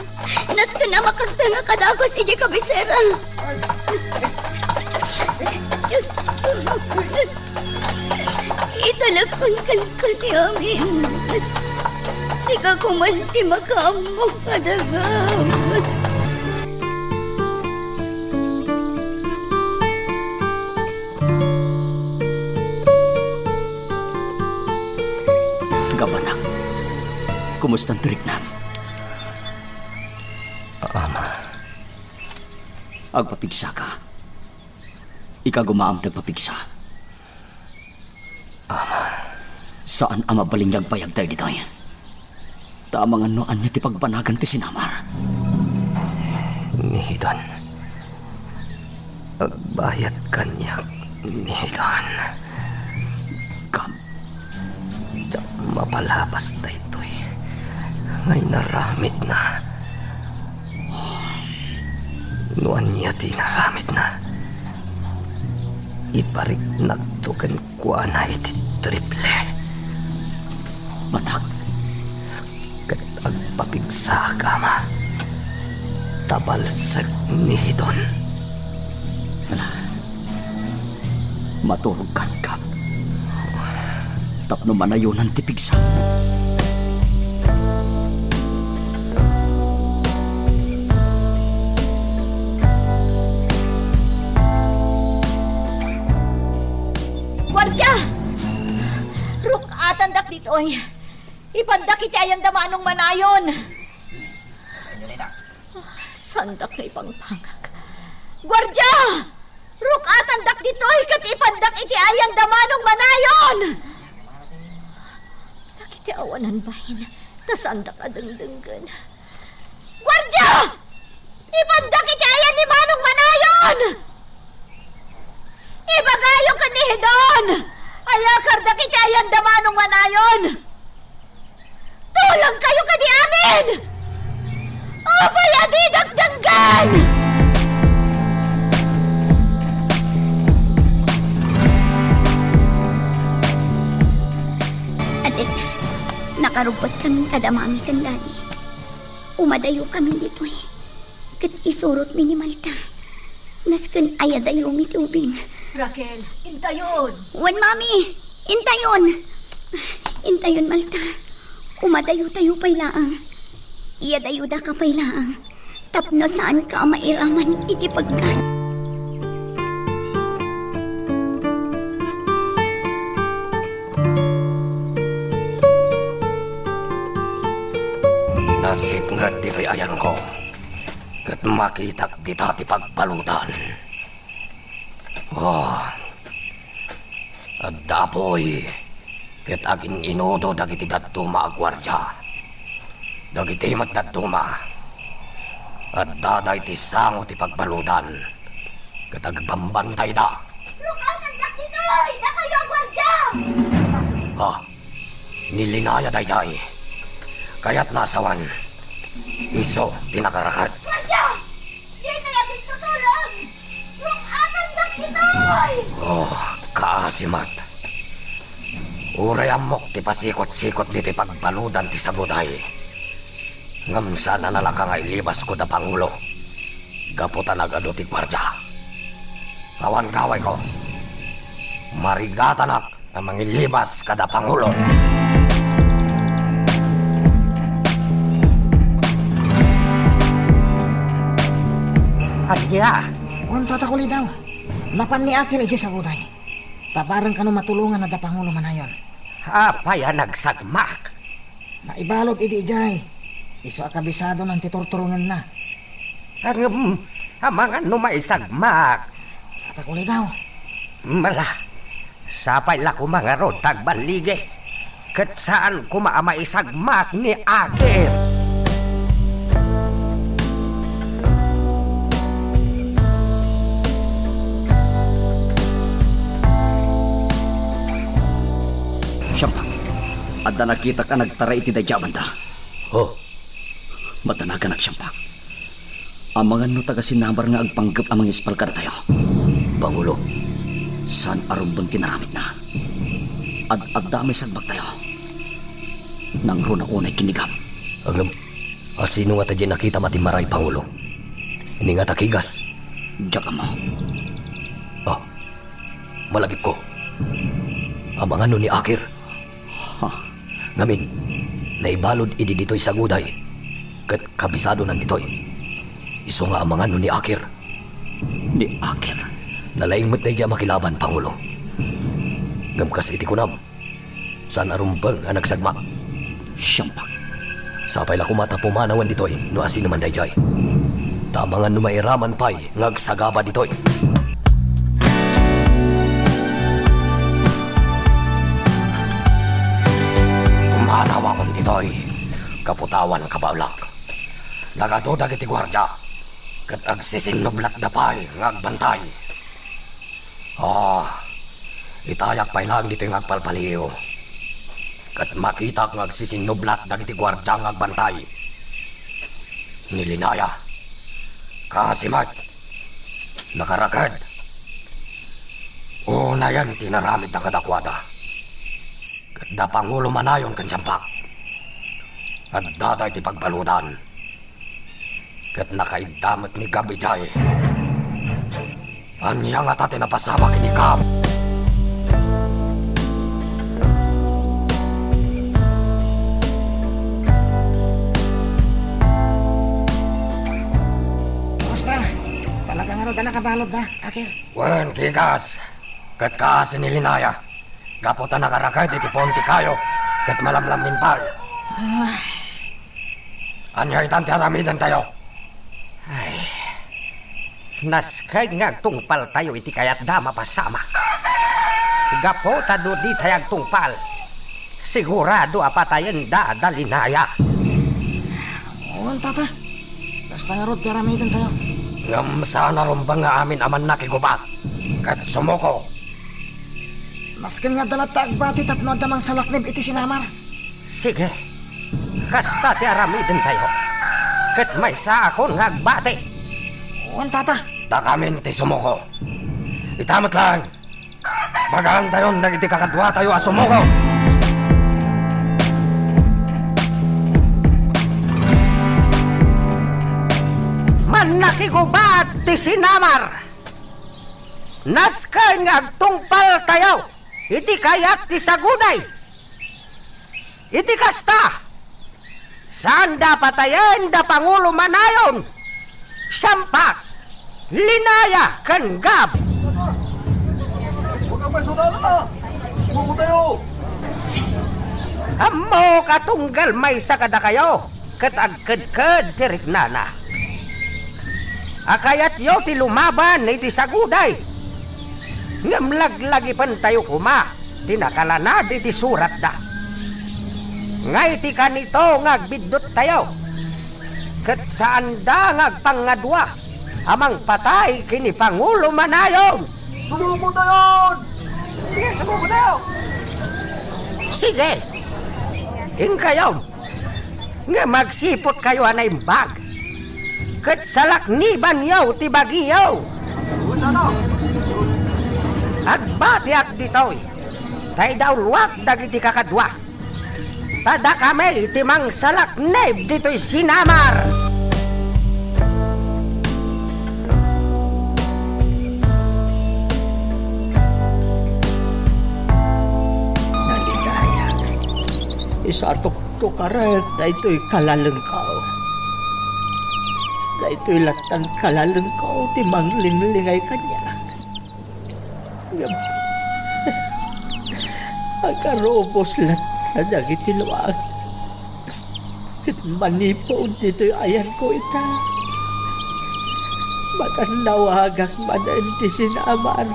Nasken a makagteng a kadagus idiay kabisera. Diosko, italekon kenka ti amin. Sika koman ti makaammo kadagam. Gab, anak, kumustan ti riknam? Ama. Agpapigsaka. Ika gumaam ti agpapigsa. Ama. Saan a mabalin nga agbayagtayo ditoy. Ta amangan no ania ti pagbanagan ti sinamar. Ni Hidon. Agbayag kaniak ni Hidon. Kam. Diak mapalabas daytoy nga inaramidna. No ania ti inaramidna, ipariknakto kenkuana iti triple. Anak. Ket agpapigsaka, ama, ta balsek ni Hidon. Ala, maturogkan, Kap, tapno manayonan ti pigsa. Guardia! Ruk-atandak ditoy. Ipandak iti ayanda Manong Manayon. Saandak nga ipangpangak. Guardia! Ruk-atandak ditoy ket ipandak iti ayanda Manong Manayon! Dagiti awanan bain, ta saandak a dengdenggen. Guardia! Ipandak iti ayan ni Manong Manayon! Ibagayo ken ni Hidon! Ayakardak iti ayanda Manong Manayon! Tulongkayo kadi amin! Apay a didak denggen! Adik, nakarubbutkami kada Mami ken Daddy. Umadayokamin ditoy. Ket isurotmi ni Malta. Nasken a iyadayomi ti ubing. Raquel, intayon! Wen, Mami! Intayon! Intayon, Malta. Umadayotayo pay laeng. Iyadayodaka pay laeng. Tapno saanka a mairaman iti pagkan. Nasipnget ditoy ayanko, ket makitak dita ti pagbaludan. Oh, adda apuy ket agin-inudo dagiti dadduma a guardia. Dagiti met dadduma, Adda daytoy sango ti pagbaludan, ket agbambantayda. Rukatandak ditoy, dakayo a guardia! Ah, ni Linaya daydiay. Kayatna a sawen, isu ti nakarakad. Guardia! Ditoy a bintutulon! Rukatandak ditoy! Oh, kaasi met. Uray ammok ti pasikot-sikot ditoy pagbaludan ti saguday. Ngem saan a nalaka nga ilibasko da Pangulo gapu ta nagadu ti guardia. Awan gawayko. Marigatanak a mangilibas kada Pangulo. Adda. Kuan, Tata Kulidaw. Napan ni Akir idiay saguday. Ta bareng kano matulongan da Pangulo manayon. Apay a nagsagmak? Naibalud idi idiay. Isu a kabisadonan ti turturongenna. Ngem, amangan no maisagmak? Tata Kulidaw. Mala, sapay la koma ngarud ta agballigi. Ket saan koma a maisagmak ni Akir. Siampak, adda nakitak a nagtaray iti daydiay a banda. Oh. Madanaganak, Siampak. Amangan no taga-Sinamar nga agpanggep a mangispal kadatayo. Pangulo. Saan a rumbeng ti naramidna. Ad-adda a maisagmaktayo. Nangruna unay ken ni Gab. Ngem, asino ngata diay nakitam a timmaray, Pangulo? Ni ngata Kigas? Diak ammo. Ah, malagipko. Amangan no ni Akir. Ha? Ngamin, naibalud idi ditoy saguday, ket kabisadonan ditoy. Isu nga amangan no ni Akir. Ni Akir? Nalaing met daydiay a makilaban, Pangulo. Ngem kas iti kunam, saan a rumbeng a nagsagmak. Siampak. Sapay la koma ta pumanawen ditoy no asino man daydiay. Ta amangan no mairaman pay nga agsagaba ditoy. Pumanawakon ditoy, gapu ta awan kabaelak. Nagadu dagiti guardia, ket agsisinnublatda pay nga agbantay. Ah, itayak pay laeng ditoy nga agpalpaliiw. Ket makitak nga agsisinnublat dagiti guardia nga agbantay. Ni Linaya, kaasi met, nakaraked. Unayen ti inaramidna kadakuada. Ket da Pangulo manayon ken Siampak. Addada iti pagbaludan. Ket nakaidda met ni Gab idiay. Ania ngata ti napasamak ken ni Gab? Basta, talaga ngarud a nakabalud da, Akir. Wen, Kigas, ket kaasi ni Linaya. Gapu ta nakaraked iti puon ti kayo, ket malamlammin pay. Ah. Ania itan ti aramidentayo? Ay, nasken nga agtungpaltayo iti kayatda a mapasamak. Gapu ta no ditay agtungpal, sigurado a patayenda da Linaya. Wen, Tata. Kasta ngarud ti aramidentayo. Ngem saan a rumbeng nga amin a mannakigubat ket sumuko. Nasken nga adda latta agbati tapno adda mangsalaknib iti sinamar. Sige, kasta ti aramidentayo. Ket maysaakon nga agbati. Wen, Tata. Dakamin ti sumuko. Ita met laeng. Bagaantayon dagiti kakaduatayo a sumuko. Mannakigubat ti sinamar. Nasken nga agtungpaltayo iti kayat ti saguday. Iti kasta, saanda a patayen da Pangulo manayon, Siampak, Linaya, ken Gab. Ammok a tunggal maysa kadakayo ket agkedked ti riknana. A kayatyo ti lumaban iti saguday, ngem laglagipentayo koma ti nakalanad iti suratda. Nga iti kanito nga agbidduttayo, Ket saanda nga agpangngadua a mangpatay ken ni Pangulo Manayon. Sumukotayon! Sige, sumukotayo! Sige, inkayom, ngem agsiputkayo a naimbag, ket salaknibanyo ti bagiyo. Agbatiak ditoy, ta idawluak dagiti kakadua. Ta dakami ti mangsalaknib ditoy sinamar. Nalidayag. Isu a tuktukarek daytoy kalalengko. Daytoy lattan kalalengko ti manglinglingay kaniak. Ngem, agarubos latta dagiti luag. Ket manipud ditoy ayanko ita, matannawagak manen ti sinamar.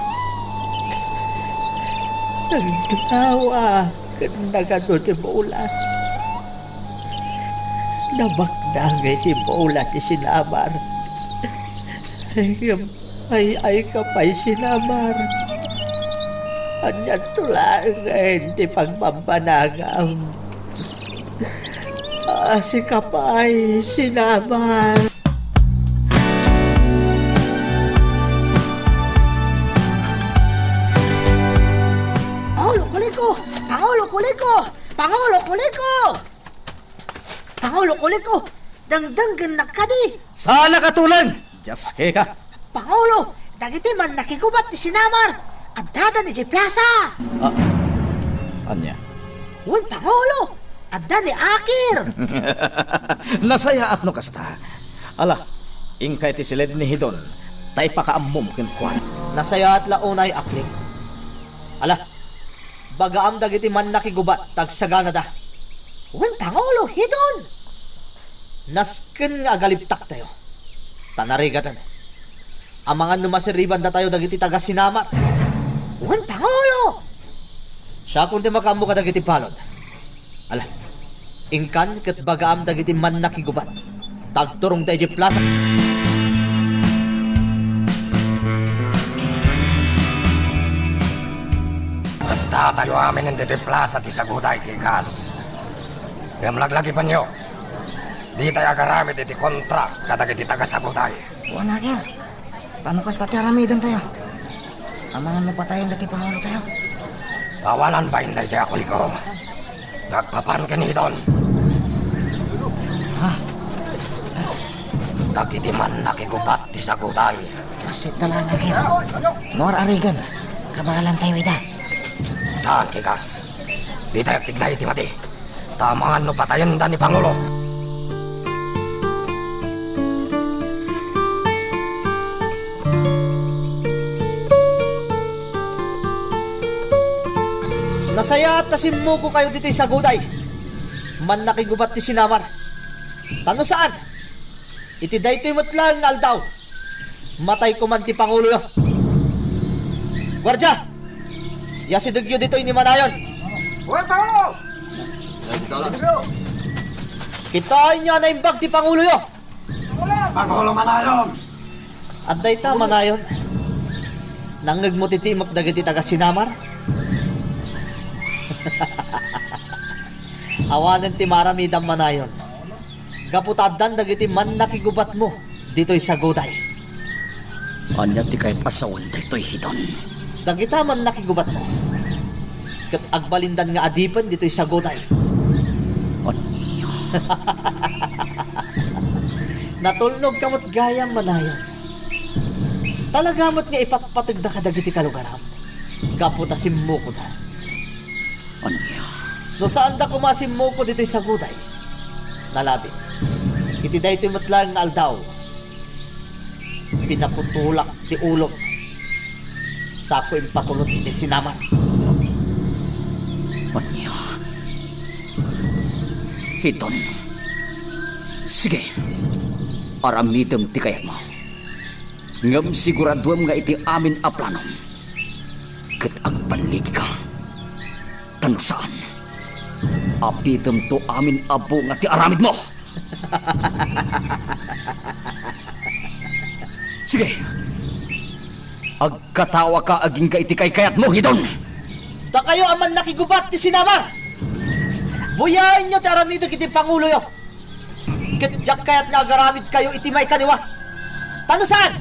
Naglawa ket nagadu ti bola. Nabaknang iti bola ti sinamar. Ngem ay-ayka pay sinamar. Aniato laengen ti pagbabbanagam. Ah, sika pay, sinamar. Pangulo Kuliko! Pangulo Kuliko! Pangulo Kuliko! Pangulo Kuliko! Dengdenggennak kadi! Saan a katuleng? Dios keka. Pangulo, dagiti mannakigubat ti sinamar, addada idiay plasa. Ah, ania? Wen, Pangulo, adda ni Akir. Nasayaat no kasta. Ala, inka iti siled ni Hidon, ta ipakaammom kenkuana. Nasayaat la unay, Akling. Ala, bagaam dagiti mannakigubat ta agsaganada. Wen, Pangulo, Hidon! Nasken nga agalibtaktayo. Ta narigaten. Amangan no masiribandatayo dagiti taga-Sinamar. Wen, Pangulo! Siakon ti makaammo kadagiti balud. Ala, inkan ket bagaam dagiti mannakigubat. Tagturongta idiay plasa. Addatayo amin ditoy plasa ti Saguday, Kikas. Ngem laglagipenyo, ditay agaramid iti kontra kadagiti taga-Saguday. Wen, Akir. Ta no kasta ti aramidentayo, amangan no patayen dati pangulotayo. Awanan bain daydiay a Kuliko. Nagpapan ken Hidon. Ha? Dagiti mannakigubat ti Saguday. Bassit na lang, Akir. No ar-arigan, kabaelantayo ida. Saan, Kikas? Ditay agtignay iti madi. Ta amangan no patayenda ni Pangulo. Nasayaat ta simmukokayo ditoy Saguday. Mannakigubat ti sinamar. Ta no saan, iti daytoy met laeng nga aldaw, matay koman ti panguloyo. Guardia! Yasidegyo ditoy ni Manayon. Wen, Pangulo! Kitaenyo a naimbag ti panguloyo. Pangulo Manayon! Adda ita, Manayon. Nangngegmo ti timek dagiti taga-Sinamar? Awanen ti maaramidam, Manayon. Gapu ta addan dagiti mannakigubatmo ditoy Saguday. Ania ti kayat a sawen daytoy, Hidon? Dagita mannakigubatmo ket agbalindan nga adipen ditoy Saguday. Ania? Natulnogka met gayam, Manayon. Talaga met nga ipatpategda kadagiti kalugaram gapu ta simmukoda. Ania? No saanda koma a simmuko ditoy Saguday, nalabit. Iti daytoy met laeng nga aldaw, pinaputolak ti ulom. Sako impatulot iti sinamar. Ania? Hidon. Sige. Aramidem ti kayatmo. Ngem siguraduem nga iti amin a planom, ket agballitika. Tan saan, apitemto amin a bunga ti aramidmo. Sige. Agkatawaka agingga iti kaykayatmo, Hidon. Dakayo a mannakigubat ti sinamar! Buyaenyo ti aramidek iti panguloyo. Ket diak kayat nga agaramidkayo iti maikaniwas. Ta no saan,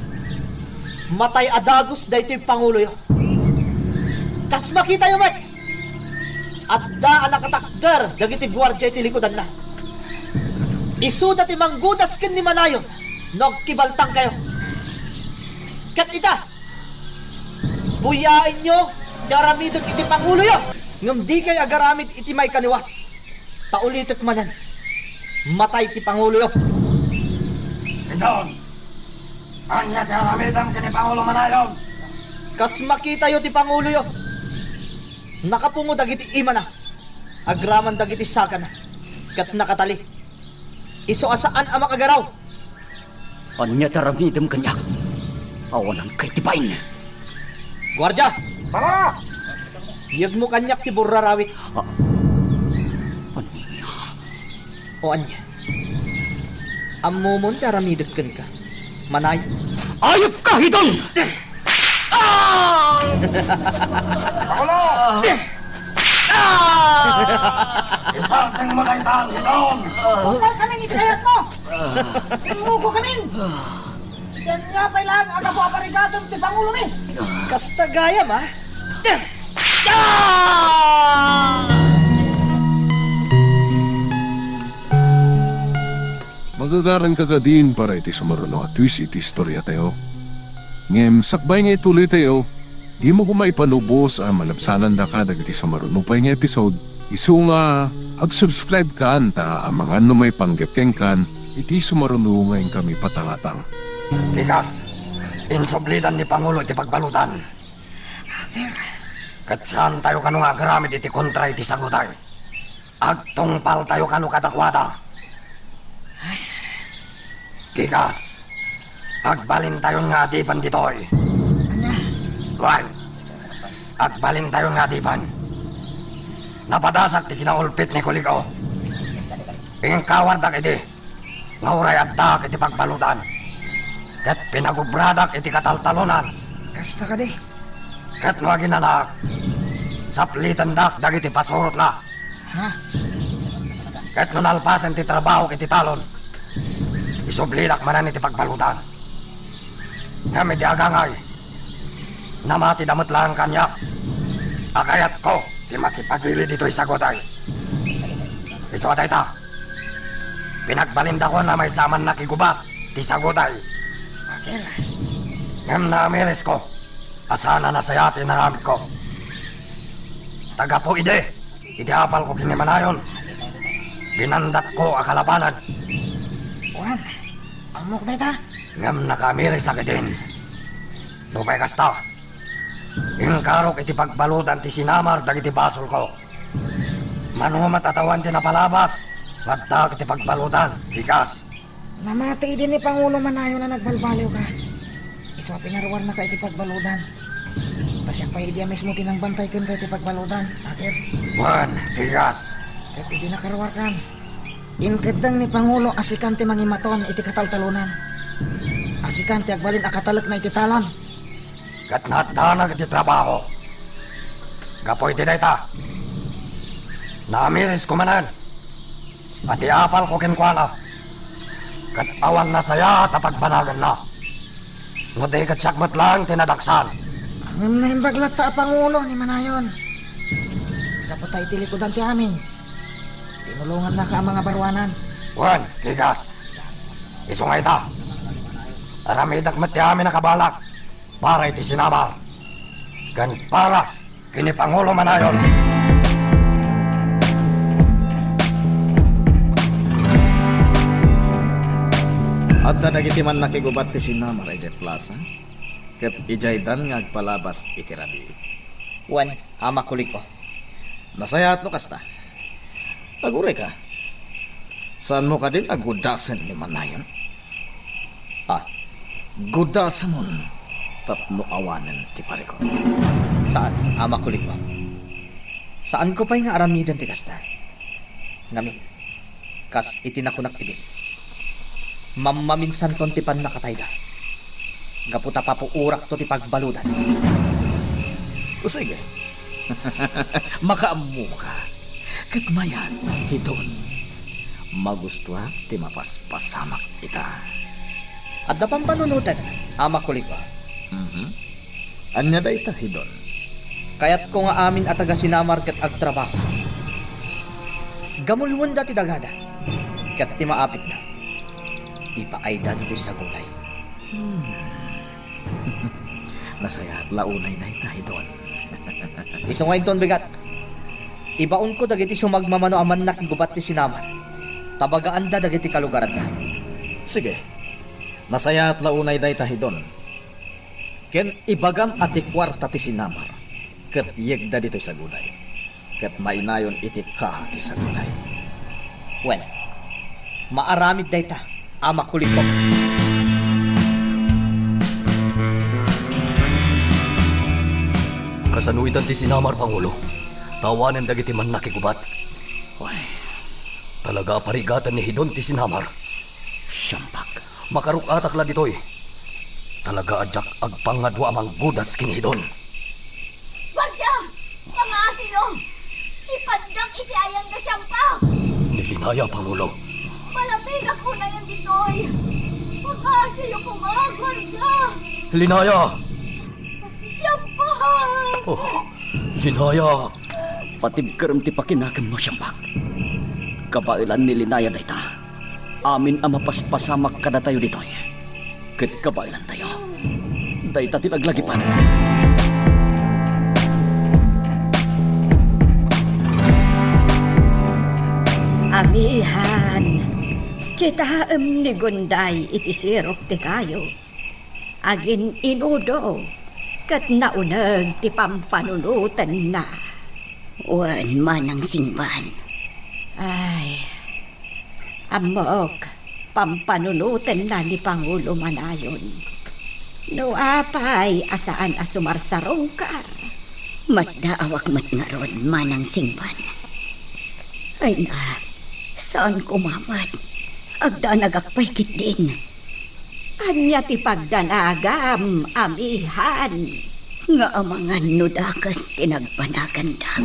matay a dagus daytoy panguloyo. Kas makitayo met, adda a nakatakder dagiti guardia iti likudanna. Isuda ti manggudas ken ni Manayon no agkibaltangkayo. Ket ita, buyaenyo ti aramidek iti panguloyo, ngem dikay agaramid iti maikaniwas. Ta ulitek manen, matay ti panguloyo. Hidon, ania ti aramidem ken ni Pangulo Manayon? Kas makitayo ti panguloyo, nakapungo dagiti imana, agraman dagiti sakana, ket nakatali. Isu a saan a makagaraw. Ania ti aramidem kaniak? Awananka iti bain. Guardia! Para! Yegmo kaniak ti burrarawit. Ah. Ania? O ania? Ammomon ti aramidek kenka, Manay? Ayupka, Hidon! Ah! Pakulo! Ah! Isartengmo dayta, Hidon! Bukal kami ni kayatmo! Simmuko kami! Iti ania pay laeng a gapu a parigatem ti pangulomi! Kasta gayam, a? Ah! Magagaranka kadin para iti sumaruno a twist iti istoriatayo. Ngem sakbay nga ituloytayo, dimo koma ipanubos a malabsanandaka dagiti sumaruno pay nga episode, isu nga ag-subscribe kan ta amangan no maipanggep kenkan iti sumaruno nga inkami patangatang. Pikas, insublidan ni Pangulo ti pagbaludan. Ket saantayo kano nga agaramid iti kontra iti sagutay. Agtungpaltayo kano kadakuada. Pikas, agbalintayon nga adipen ditoy. Ania? Wen, agbalintayon nga adipen. Napadasak ti kinaulpit ni Kuligo. Inkawardak idi nga uray addaak iti pagbaludan, ket pinagubradak iti kataltalonan. Kasta kadi? Ket no aginanak, saplitendak dagiti pasurotna. Ha? Ket no nalpasen ti trabahok iti talon, isublidak manen iti pagbaludan. Ngem iti agangay, namatida met laeng kaniak a kayatko ti makipagili ditoy sagutay. Isu a dayta, pinagbalindakon a maysa a mannakigubat ti sagutay. Bakit? Ngem naamirisko a saan a nasayaat ti inaramidko. Ta gapu idi, iti apalko ken ni Manayon, ginandatko a kalabanan. Wen, ammok dayta. Ngem nakaamirisak idin. Nupay kasta, inkarok iti pagbaludan ti sinamar dagiti basolko. Mano met a tawen ti napalabas nga addaak iti pagbaludan, Pikas. Namati idi ni Pangulo Manayon a nagbalbaliwka. Isu a pinaruarnaka iti pagbaludan. Ta siak pay idi a mismo ti nangbantay kenka iti pagbaludan, Akir. Wen, Pikas. Ket idi nakaruarkan, inkeddeng ni Pangulo a sikan ti mangimaton iti kataltalonan. A sikan ti agbalin a katalekna iti talon. Ket naaddanak iti trabaho. Gapu iti dayta, naamirisko manen a ti apalko kenkuana ket awan nasayaat a pagbanaganna. No di ket siak met laeng ti nadaksan. Ngem naimbag latta a pangulo ni Manayon. Gapu ta iti likudan ti amin, tinulongannaka a mangabaruanan. Wen, Pikas. Isu nga ita, aramidek met ti amin a kabalak para iti sinamar ken para ken ni Pangulo Manayon. Adda dagiti mannakigubat ti sinamar idiay plasa, ket idiaydan nga agpalabas iti rabii. Wen, Ama Kuliko. Nasayaat no kasta. Agurayka. Saanmo kadin a gudasen ni Manayon? Ah, gudasemon tapno awanen ti parikut. Saan, Ama Kuliko. Saanko pay nga aramiden ti kasta. Ngamin, Kas iti nakunak idi, mammaminsanton ti pannakatayda, gapu ta papuorakto ti pagbaludan. O sige. Makaammoka. Ket mayat, Hidon, magustuak ti mapaspasamak ita. Adda pampanunoten, Ama Kuliko. Mhm. Ania dayta, Hidon? Kayatko nga amin a taga-Sinamar ket agtrabaho, gamulwenda ti dagada ket ti maapitda, ipaayda ditoy saguday. Hmm. Nasayaat la unay dayta, Hidon. Isu nga inton bigat, ibaonko dagiti sumagmamano a mannakigubat ti Sinamar, ta bagaanda dagiti kalugaranda. Sige. Nasayaat la unay dayta, Hidon. Ken ibagam a ti kuarta ti Sinamar ket yegda ditoy saguday, ket mainayon iti kaa ti saguday. Wen, maaramid dayta, Ama Kuliko. Kasano itan ti Sinamar, Pangulo? Tawanen dagiti mannakigubat. Wen, talaga a parigatan ni Hidon ti Sinamar. Siambag. Makaruk-atak la ditoy. Talaga a diak agpangadua a manggudas ken ni Hidon. Guardia! Pangaasiyo! Ipaddak iti ayanda siambag! Ni Linaya, Pangulo. Malabigak unayon ditoy. Pangaasiyo koma, guardia! Linaya! Siampahan! Oh, Linaya! Patibkerem ti pakinakemmo, Siambag. Kabaelan ni Linaya dayta. Amin a mapaspasamak kadatayo ditoy. Ket kabaelantayo. Dayta ti laglagipan. Amihan, kitaem ni Gunday iti sirok ti kayo. Agin-inudo ket nauneg ti pampanunotenna. Wen, Manang Singban. Ay, ammok, pampanunotenna ni Pangulo Manayon. No apay a saan a sumarsarungkar. Masdaawak met ngarud, Manang Singban. Ay na, saan koma met. Agdanagak pay ketdin. Ania ti pagdanagam, amihan? Nga amangan no dakes ti nagbanaganda.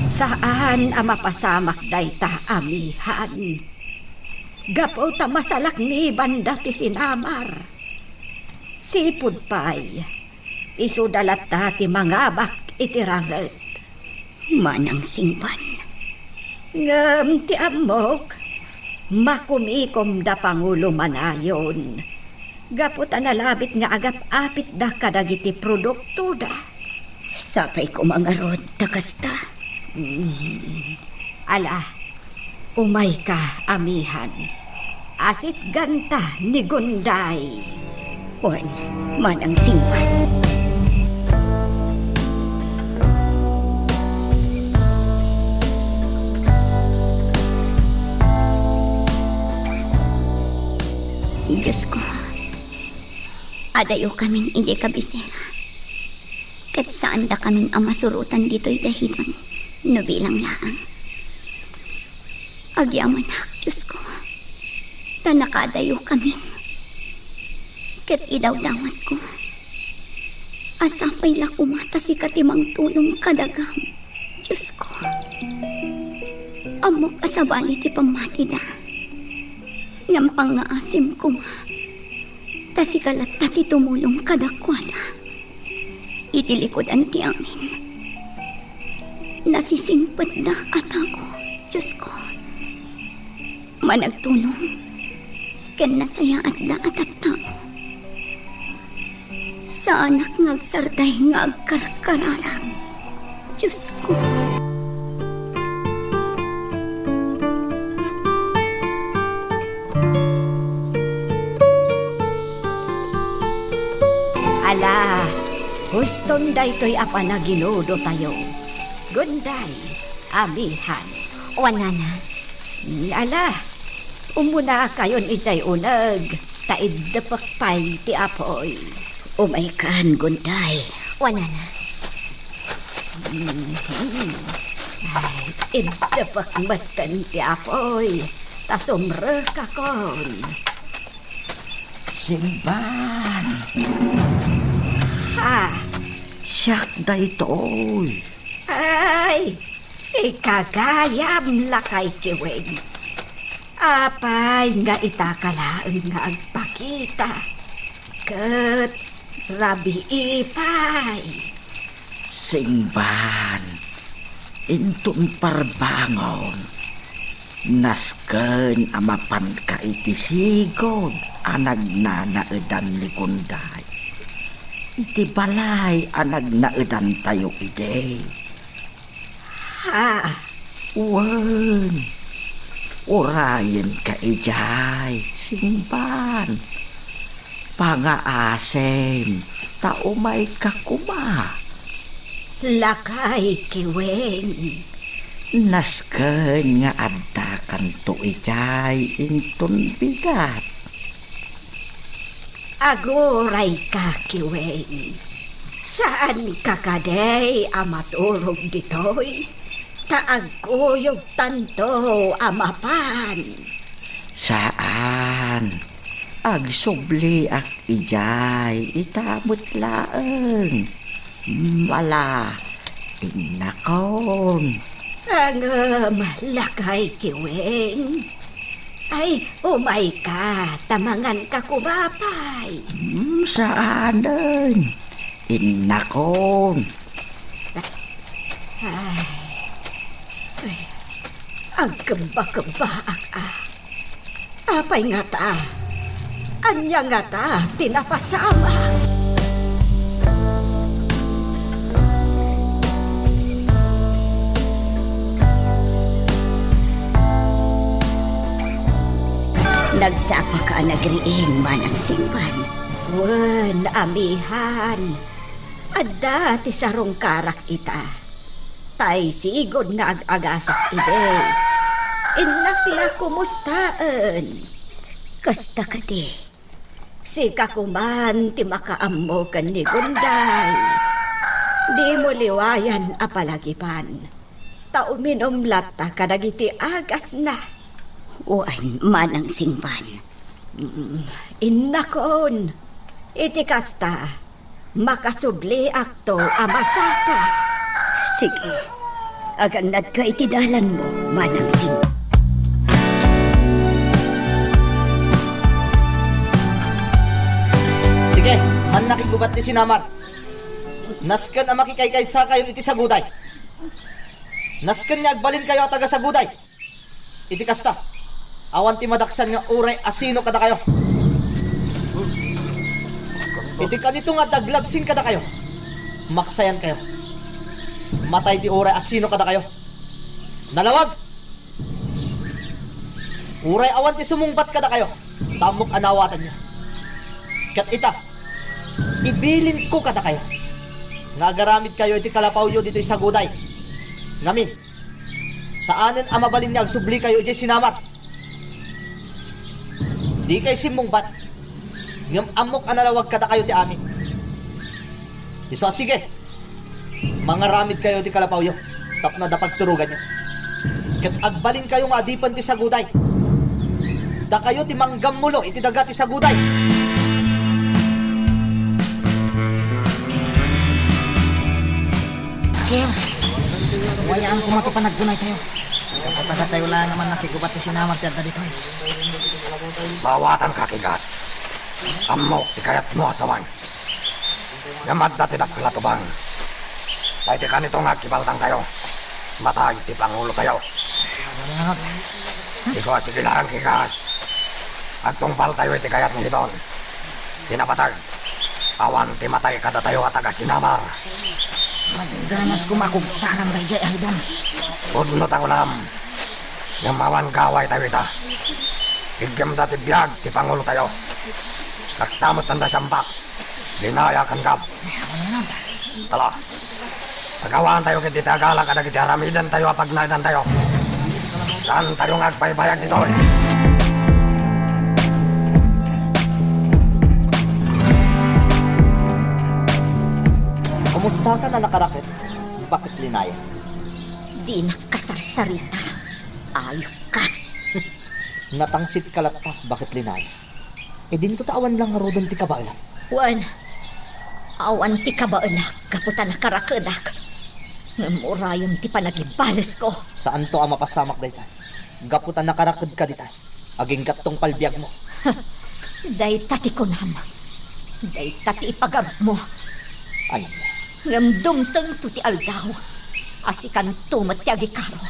Saan a mapasamak dayta, amihan. Gapu ta masalaknibanda ti sinamar. Sipud pay, isuda latta ti mangabak iti ranget. Manang Singban. Ngem ti ammok, makumikomda Pangulo Manayon, gapu ta nalabit nga agap-apitda kadagiti produktoda. Sapay koma ngarud ta kasta. Mm. Ala, umayka, amihan. Asitganta ni Gunday. Wen, Manang Singban. Dios ko, adayokamin idiay kabisera, ket saandakamin a masurotan ditoy dahidon no bilang laeng. Agyamanak, Dios ko, ta nakaadayokamin. Ket idawdawatko a sapay la koma ta sika ti mangtulong kadagam, Dios ko. Ammok a sabali ti pammatida, ngem pangngaasim koma ta sika latta ti tumulong kadakuada. Iti likudan ti amin, nasisingpetda a tao, Dios ko. Managtulong ken nasayaatda a tattao. Saanak nga agsardeng nga agkarkararag, Dios ko. Ala, huston daytoy a panaginudotayo. Gunday, amihan. Wen, nana. Ala, umunakayon idiay uneg, ta iddepek pay ti apuy. Umaykan, Gunday. Wen, nana. Mhm. Ay, iddepek metten ti apuy, ta sumrekakon. Singban. Ha? Siak daytoy. Ay, sika gayam, lakay Kiweng. Apay nga itaka laeng nga agpakita? Ket rabii pay. Singban, inton parbangon, nasken a mapanka iti sigud a nagnanaedan ni Gunday. Iti balay a nagnaedantayo idi. Ha? Wen, urayenka idiay, Singban. Pangaasem, ta umayka koma. Lakay Kiweng. Nasken nga addakanto idiay inton bigat. Agurayka, Kiweng. Saanka kadi a maturog ditoy? Ta agkuyogtanto a mapan. Saan. Agsubliak idiay ita met laeng. Mala, innakon. Ngem, lakay Kiweng. Ay, umayka, ta manganka koma pay. Hmm, saanen. Innakon. Ay, ay, agkebba-kebbaak a. Apay ngata? Ania ngata ti napasamak? Nagsapaka a nagriing, Manang Singban? Wen, amihan. Adda ti sarungkarak ita. Tay sigud nga ag-agasak idi. Innak la kumustaen. Kasta kadi. Sika koman ti makaammo ken ni Gunday. Dimo liwayan a palagipan. Ta uminum latta kadagiti agasna. Wen, Manang Singban. Mm, innakon. Iti kasta, makasubliakto a masapa. Sige. Agannadka iti dalanmo, Manang Singban. Sige, mannakigubat ti sinamar. Nasken a makikaykaysakayon iti saguday. Nasken nga agbalinkayo a taga-saguday. Iti kasta, awan ti madaksan nga uray asino kadakayo. Iti kanito nga daglabsing kadakayo, maksayankayo. Matay ti uray asino kadakayo. Nalawag! Uray awan ti sumungbat kadakayo, ta ammok a naawatanyo. Ket ita, ibilinko kadakayo nga agaramidkayo iti kalapawyo ditoy saguday. Ngamin, saanen a mabalin nga agsublikayo idiay sinamar. Dikay simmungbat, ngem ammok a nalawag kadakayo ti amin. Isu a sige, mangaramidkayo ti kalapawyo tapno adda pagturoganyo. Ket agbalinkayo nga adipen ti saguday. Dakayo ti manggammulo iti daga ti saguday. Kim, wayaan koma ti panaggunaytayo. Gapu ta datayo laeng a mannakigubat ti sinamar ti adda ditoy. Maawatanka, Kigas. Ammok ti kayatmo a sawen. Ngem adda ti dakkel a tubang. Ta iti kanito nga agkibaltankayo, matay ti pangulotayo. Isu a sige laeng, Kigas. Agtungpaltayo iti kayat ni Hidon. Ti napateg, awan ti matay kadatayo a taga-sinamar. Nagganas koma a kugtaran daydiay a Hidon. Pudno ta kunam, ngem awan gawaytayo ita. Iggemda ti biag ti pangulotayo. Kasta met dayta Siambak. Linaya ken Gab. Tala, pagawaantayo ketdi ti agala kadagiti aramidentayo a pagnaedantayo. Saantayo nga agbaybayag ditoy. Kumusta ka, Nanang Karaket? Bakit linaya? Dinak kasarsarita. Ayupka. Natangsit ka latta, Baket Linay. E dinto ta awan la ngaruden ti kabaelak. Wen, awan ti kabaelak gapu ta nakarakedak. Ngem urayem ti panagibalesko. Saanto a mapasamak dayta. Gapu ta nakarakedka dita. Aginggattong palbiagmo. Dayta ti kunam. Dayta ti ipagarupmo. Ania? Ngem dumtengto ti aldaw a sikanto met ti agikaro.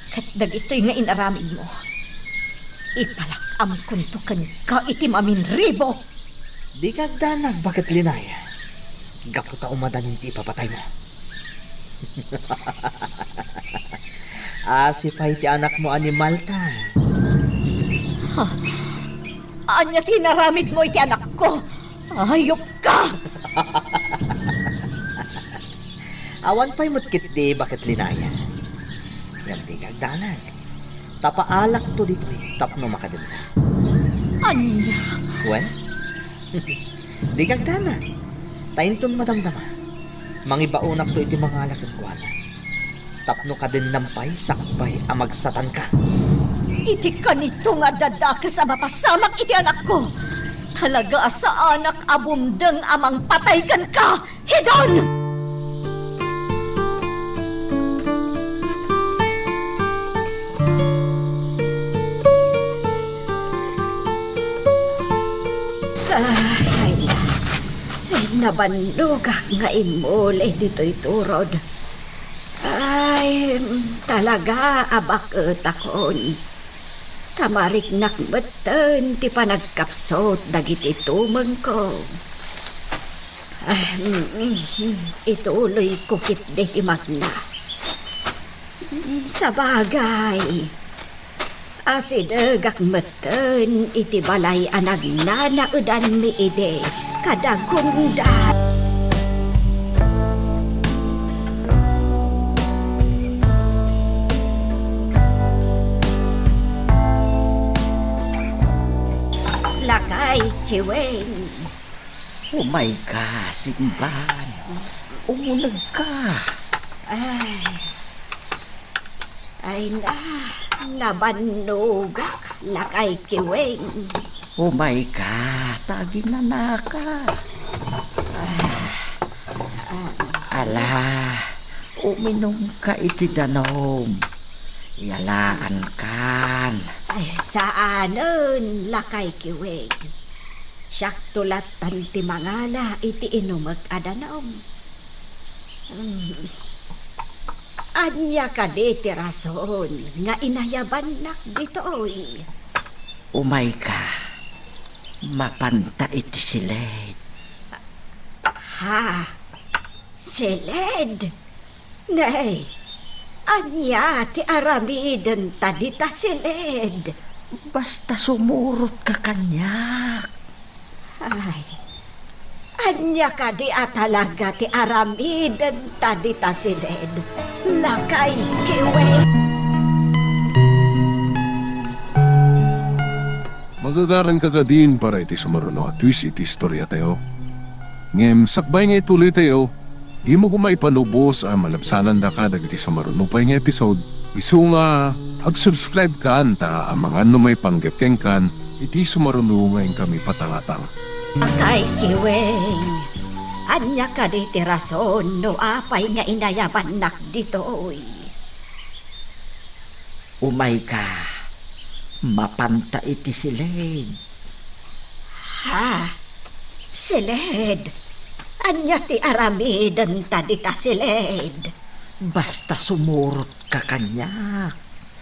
Ket dagitoy nga inaramidmo, ipalak-amkonto kenka iti maminribo. Dika agdanag, Baket Linay. Gapu ta umadanin ti ipapataymo. Asi pay ti anakmo a ni Malta. Ha? Ania ti inaramidmo iti anakko? Ayupka! Awan pay met ketdi, Baket Linay. Ngem dika agdanag. Ta paalakto ditoy tapno makadenta. Ania? Wen, dika agdanag. Ta inton madamdama, mangibaonakto iti mangala kenkuana. Tapno kadennam pay sakbay a magsatanka. Iti kanito nga adda dakes a mapasamak iti anakko, talaga a saanak a bumdeng a mangpatay kenka, Hidon! Ay, nabannogak nga immuli ditoy turod. Ay, talaga a baketakon. Ta mariknak metten ti panagkapsut dagiti tumengko. Ah, mm, mm, mm. Ituloyko ketdi ti magna. Mm, sabagay, asidegak metten iti balay a nagnanaedanmi idi kada gunda. Lakay Kiweng. Umayka, Simban. Umunegka. Ay. Ay na, nabannogak, Lakay Kiweng. Umayka, ta aginanaka. Ah. Ala, uminumka iti danum. Yalaankan. Ay, saanen, Lakay Kiweng. Siakto lattan ti mangala iti inumek a danum. Hmm. Ania kadi ti rason nga inayabannak ditoy? Umayka, mapanta iti siled. Ha? Siled? Nay, ania ti aramidenta dita siled? Basta sumurotka kaniak. Ay, ania kadi a talaga ti aramidenta dita siled, Lakay Kiweng? Magagaranka kadin para iti sumaruno a twist iti istoriatayo. Ngem sakbay nga ituloytayo, dimo koma ipanubos a malabsanandaka dagiti sumaruno pay nga episode. Isu nga, ag-subscribe kan ta amangan no maipanggep kenkan iti sumaruno nga inkami patangatang. Lakay Kiweng, ania kadi ti rason no apay nga inayabannak ditoy? Umayka, mapanta iti siled. Ha? Siled? Ania ti aramidenta dita siled? Basta sumurotka kaniak.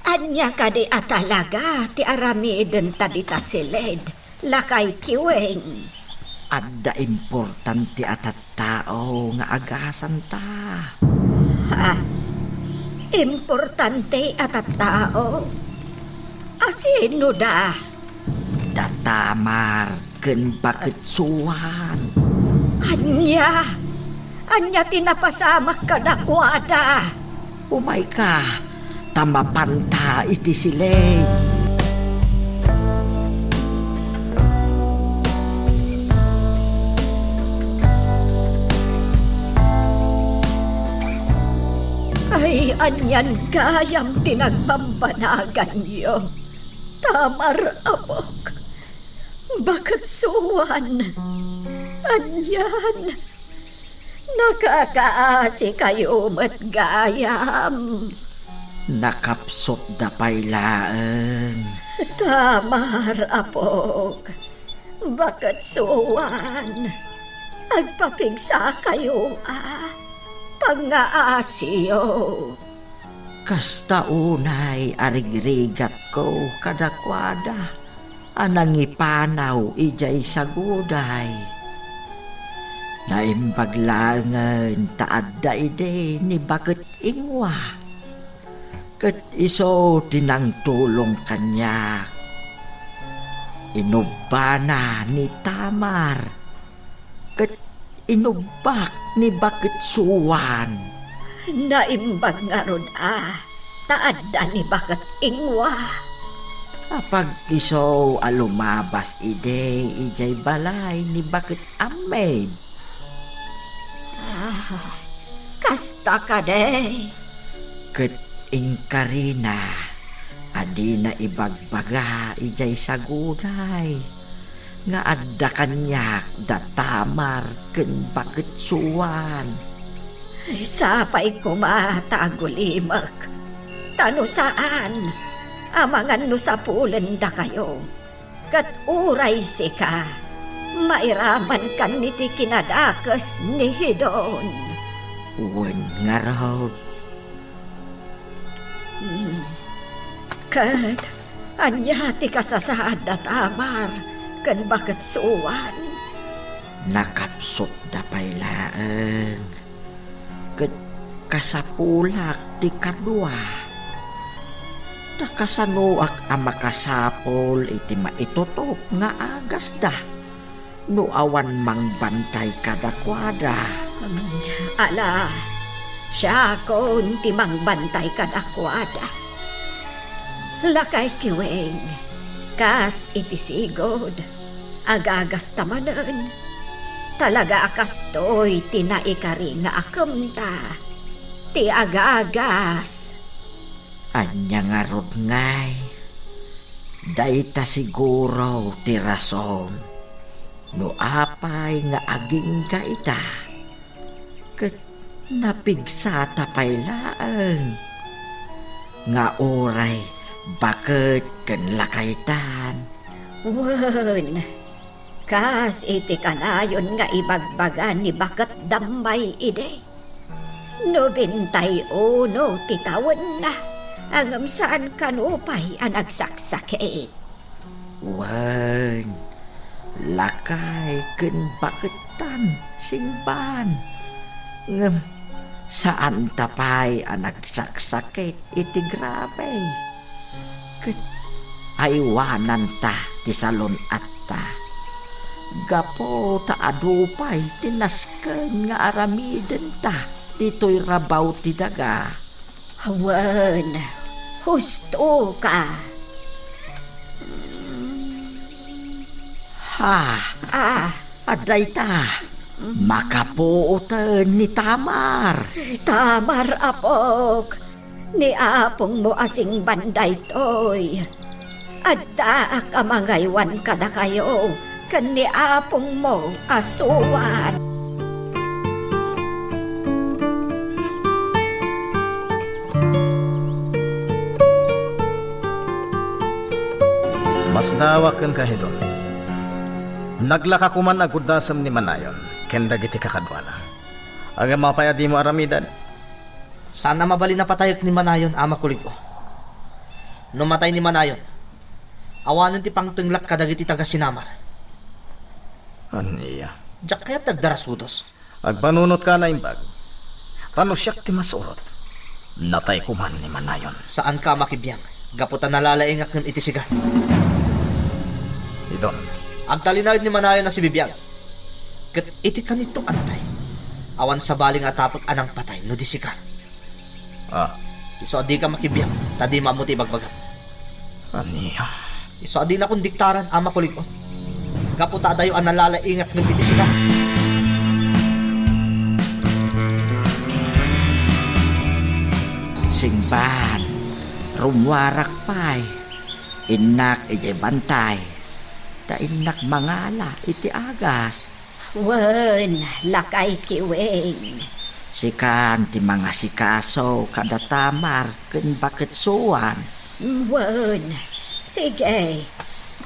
Ania kadi a talaga ti aramidenta dita siled, Lakay Kiweng? Adda importante a tattao nga agasanta. Ha? Importante a tattao? A sino da? Da Tamar ken Baket Suan. Ania? Ania ti napasamak kadakuada? Umayka, ta mapanta iti siled. Ay, Anian gayam ti nagbambanaganyo, Tamar, apok? Baket suan. Anian? Nakakaasikayo met gayam. Nakapsutda pay laeng. Tamar, apok. Baket suan. Agpapigsakayo a pangngaasiyo. Kasta unay a rigrigatko kadakuada a nangipanaw idiay saguday. Naimbag laengen ta adda idi ni baket Ingwa, ket isu ti nangtulong kaniak. Inubbana ni Tamar, ket inubbak ni baket Suan. Naimbag ngarud a ta adda ni baket Ingwa. Apag-isu a lumabas idi idiay balay ni baket Ammid. Ah, kasta kadi? Ket inkarina a dina ibagbaga idiay saguday nga adda kaniak da Tamar ken baket Suan. Sapay koma ta agulimek, ta no saan, amangan no sapulendakayo, ket uray sika, mairamankan iti kinadakes ni Hidon. Wen ngarud. Hmm. Ket ania ti kasasaad da Tamar ken baket Suan? Nakapsutda pay laeng. Ket kasapulak ti kadua. Ta kasanoak a makasapul iti maitutop nga agasda no awan mangbantay kadakuada? Ala, siakon ti mangbantay kadakuada. Lakay kiweng, kas iti sigud, agagasta manen. Talaga a kastoy ti naikari nga akemta, ti agagas. Ania ngarud ngay? Dayta siguro ti rason no apay nga agingga ita, ket napigsata pay laeng nga uray baket ken lakaytan. Wen, kas iti kanayon nga ibagbaga ni baket Dammay idi, no bintay uno ti tawenna, ngem saan kano pay a nagsaksakit. Wen, lakay ken bakettan, singban. Ngem saanta pay a nagsaksakit iti grabe. Ket aywananta ti salun-atta. Gapu ta adu pay ti nasken nga aramidenta ditoy rabaw ti daga. Wen, husto ka. Ha? Ah. Adda ita. Makapuoten ni Tamar. Tamar, apok. Ni apongmo a singban daytoy. Addaak a mangaywan kadakayo ken ni apongmo a Suan. Masdawak kenka, Hidon. Naglaka koman a guddasem ni Manayon ken dagiti kakaduana. Ngem apay a dimo aramiden? Saan a mabalin a patayek ni Manayon, Ama Kulig-o. No matay ni Manayon, awanen ti pangtenglak kadagiti taga-Sinamar. Ania? Diak kayat ti agdarasudos. Agpanunotka a naimbag. Ta no siak ti masurot, natay koman ni Manayon. Saanka a makibiang, gapu ta nalalaingak ngem iti siga. Hidon. Agtalinaed ni Manayon a sibibiag. Ket iti kanito a natay, awan sabali nga atapek a nangpatay no di sika. Ah. Isu a dika makibiang, ta dimo ammo ti ibagbagam. Ania? Isu a dinakon diktaran, Ama Kulig-o. Gapu ta adayo a nalalaingak ngem iti sika. Singban, rummuarak pay. Innak idiay bantay. Ta innak mangala iti agas. Wen, lakay Kiwing. Sikan ti mangasikaso kada Tamar ken baket Suan. Wen, sige.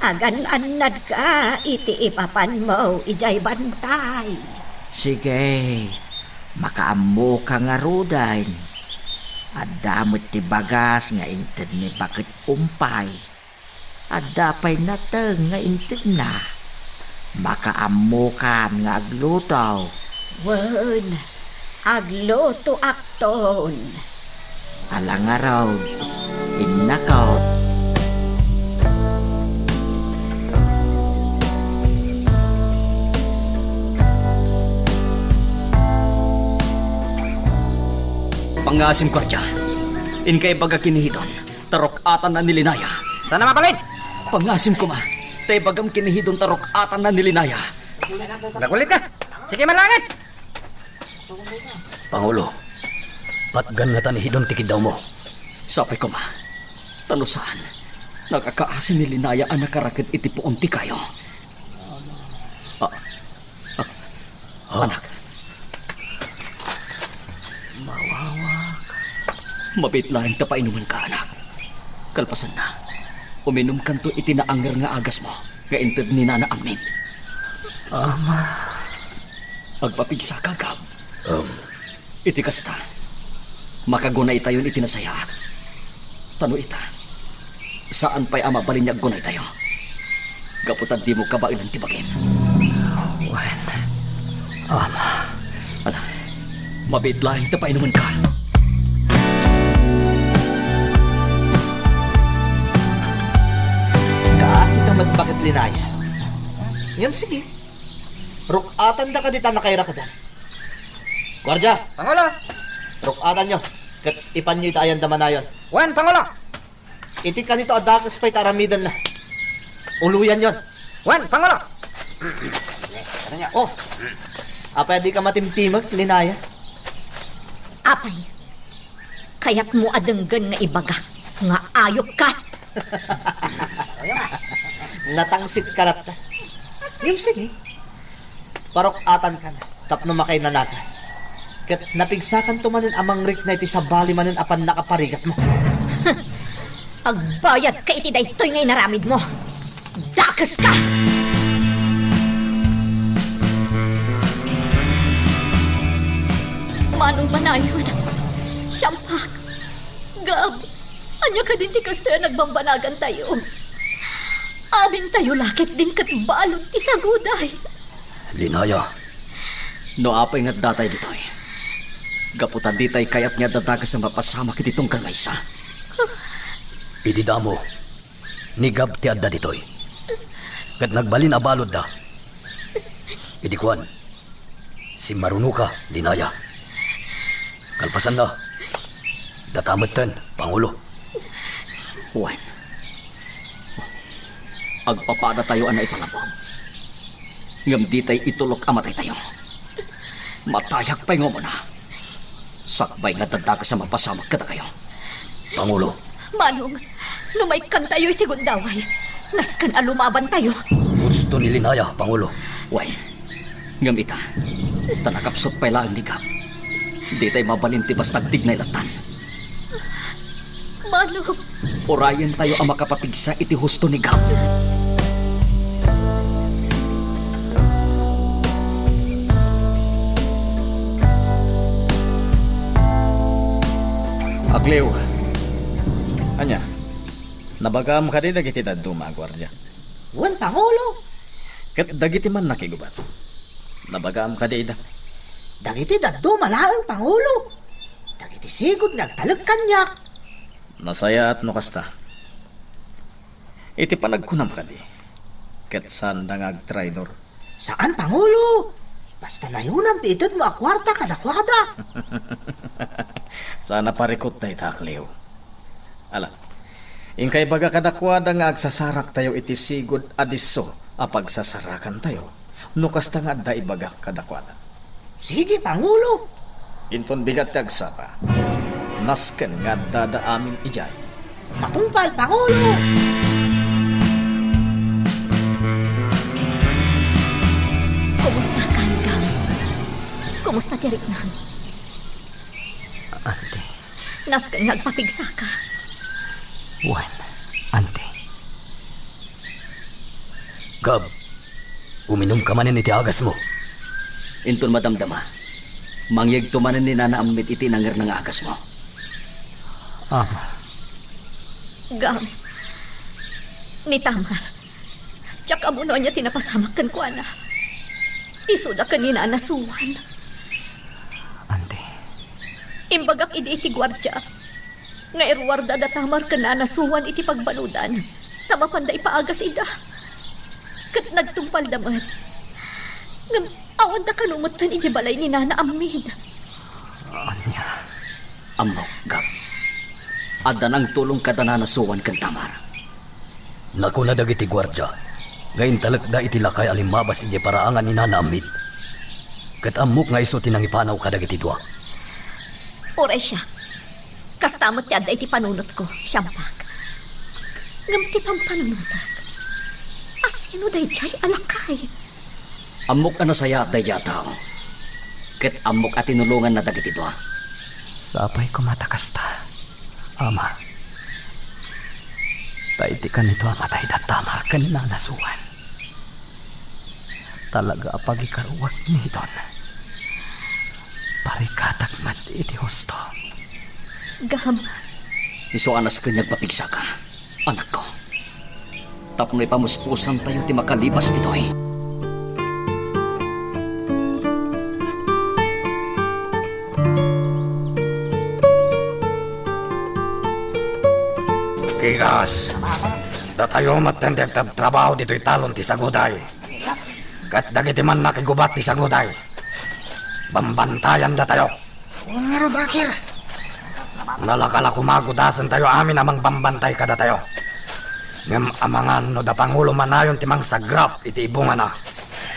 Agan-annadka iti ipapanmo idiay bantay. Sige, makaammoka ngaruden. Adda met ti bagas nga inted ni baket Umpay. Adda pay nateng nga intedna. Makaammokan nga agluto. Wen, aglutoakton. Ala ngarud, innakon. Pangngasim, guardia. Inka ibaga ken ni Hidon ta ruk-atanna ni Linaya. Saan a mabalin? Pangngasim koma ta ibagam ken ni Hidon ta ruk-atanna ni Linaya. Nagulit ka? Sige, manlangit! Pangulo, patgan ngata ni Hidon ti kiddawmo. Sapay koma. Ta no saan, nakakaasi ni Linaya a nakaraked iti puon ti kayo. Ah, ah, Ha? Anak. Mawawak. Mabiit laeng ta painumenka, anak. Kalpasanna, uminumkanto iti naangir nga agasmo nga inted ni Nana Amin. Ama. Agpapigsaka, Gab. Um. Iti kasta, makagunaytayon iti nasayaat. Ta no ita, saan pay a mabalin nga aggunaytayo. Gapu ta dimo kabaelan ti bagim. Wen, Ama. Ala, mabiit laeng ta painumenka. Kaasi ka met baket, Linaya. Ngem sige, ruk-atanda kadi ta nakairakudan. Guardia! Pangulo! Ruk-atanyo, ket ipanyo iti ayanda manayon. Wen, Pangulo! Iti kanito a dakes pay ta aramidenna. Uloyanyon. Wen, Pangulo! Oh, apay a dika matimtimek, Linaya? Apay, kayatmo a denggen nga ibagak nga ayupka? Natangsit ka latta. Ngem sige, paruk-atankan tapno makainanaka. Ket napigsakanto manen a mangrikna iti sabali manen a pannakaparigatmo. Agbayadka iti daytoy nga inaramidmo. Dakeska! Manong Manayon, Siampak, Gab, ania kadin ti kastoy a nagbambanagantayo? Amintayo la ketdin ket balud ti saguday. Linaya, no apay nga addatay ditoy, gapu ta ditay kayat nga adda dakes a mapasamak iti tunggal maysa. Idi damo, ni Gab ti adda ditoy. Ket nagbalin a baludda. Idi kuan, simmarunoka, Linaya. Kalpasanna, data metten, Pangulo. Wen, agpapadatayo a naipalabog. Ngem ditay itulok a mataytayo. Matayak pay nga umuna. Sakbay nga adda dakes a mapasamak kadakayo. Pangulo. Manong, no maikkantayo iti gundaway, nasken a lumabantayo. Husto ni Linaya, Pangulo. Wen, ngem ita, ta nakapsut pay laeng ni Gab. Ditay mabalin ti basta agtignay lattan. Manong. Urayentayo a makapapigsa iti husto ni Gab. Akliw. Ania? Nabagam kadi dagiti dadduma a guardia? Wen, Pangulo. Ket dagiti mannakigubat, nabagam kadi ida? Dagiti dadduma laeng, Pangulo. Dagiti sigud nga agtalek kaniak. Nasayaat no kasta. Iti panagkunam kadi, ket saanda nga agtraidor? Saan, Pangulo. Basta nayonam ti itedmo a kuarta kadakuada. Saan a parikut dayta, Akliw. Ala, inka ibaga kadakuada nga agsasaraktayo iti sigud a disso a pagsasarakantayo, no kasta nga adda ibagak kadakuada. Sige, Pangulo. Inton bigat ti agsapa, Nasken nga addada amin idiay. Matungpal, Pangulo! Kumusta ka, Gam? Kumusta ti riknam? Ante. Nasken nga agpapigsaka. Wen, ante. Gab, uminumka manen iti agasmo. Inton madamdama, mangyegto manen ni Nana Ammit iti inangirna nga agasmo. Ama. Gam, ni Tamar, diak ammo no ania ti napasamak kenkuana. Isuda ken ni Nana Suan. Ante. Imbagak idi iti guardia nga iruarda da Tamar ken Nana Suan iti pagbaludan, ta mapanda ipaagas ida. Ket nagtungpalda met. Ngem awanda kano metten idiay balay ni Nana Ammit. Ania? Ammok, Gab. Adda nangtulong kada Nana Suan ken Tamar. Nakuna dagiti guardia nga intalekda iti lakay a limmabas idiay paraangan ni Nana Ammit. Ket ammok nga isu ti nangipanaw kadagiti dua. Uray siak, kasta met ti adda iti panunotko, siampak. Ngem ti pampanunotek, asino daydiay a lakay? Ammok a nasayaat daydiay a tao, ket ammok a tinulonganna dagiti dua. Sapay koma ta kasta, Ama. Ta iti kanito a matayda Tamar ken Nana Suan, talaga a pagikaruak ni Hidon. Parikatak met iti husto. Gam. Isu a nasken nga agpapigsaka, anakko, tapno ipamuspusantayo ti makalibas ditoy. Kigas, datayo metten ti agtrabtrabaho ditoy talon ti saguday. Ket dagiti mannakigubat ti saguday, bambantayan datayo. Wen ngarud, Akir. Nalaka la koma a gudasentayo amin a mangbambantay kadatayo. Ngem amangan no da Pangulo Manayon ti mangsagrap iti ibungana.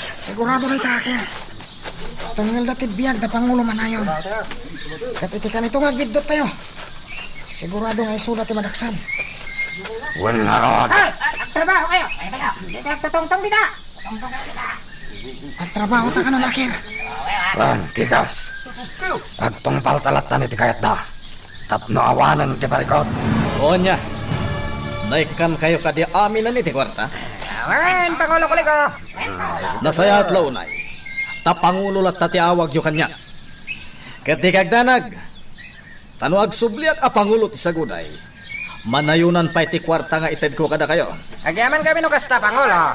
Sigurado dayta, Akir. Tengngelda ti biag da Pangulo Manayon. Ket iti kanito nga agbiddottayo, sigurado nga isuda ti madaksan. Wen ngarud. Ay! Agtrabaho kayo! Dita agtutungtong dita! Agtrabaho ta kanon, Akir. Wen, Kigas. Agtungpalta lattan iti kayatda tapno awanen ti parikut. Ania, naikkankayo kadi aminen iti kuarta? Awan, Pangulo Kuliko. Nasayaat la unay, ta pangulo latta ti awagyo kaniak. Ket dika agdanag, ta no agsubliak a pangulo ti saguday, manayonan pay ti kuarta nga itedko kadakayo. Agyamankami no kasta, Pangulo.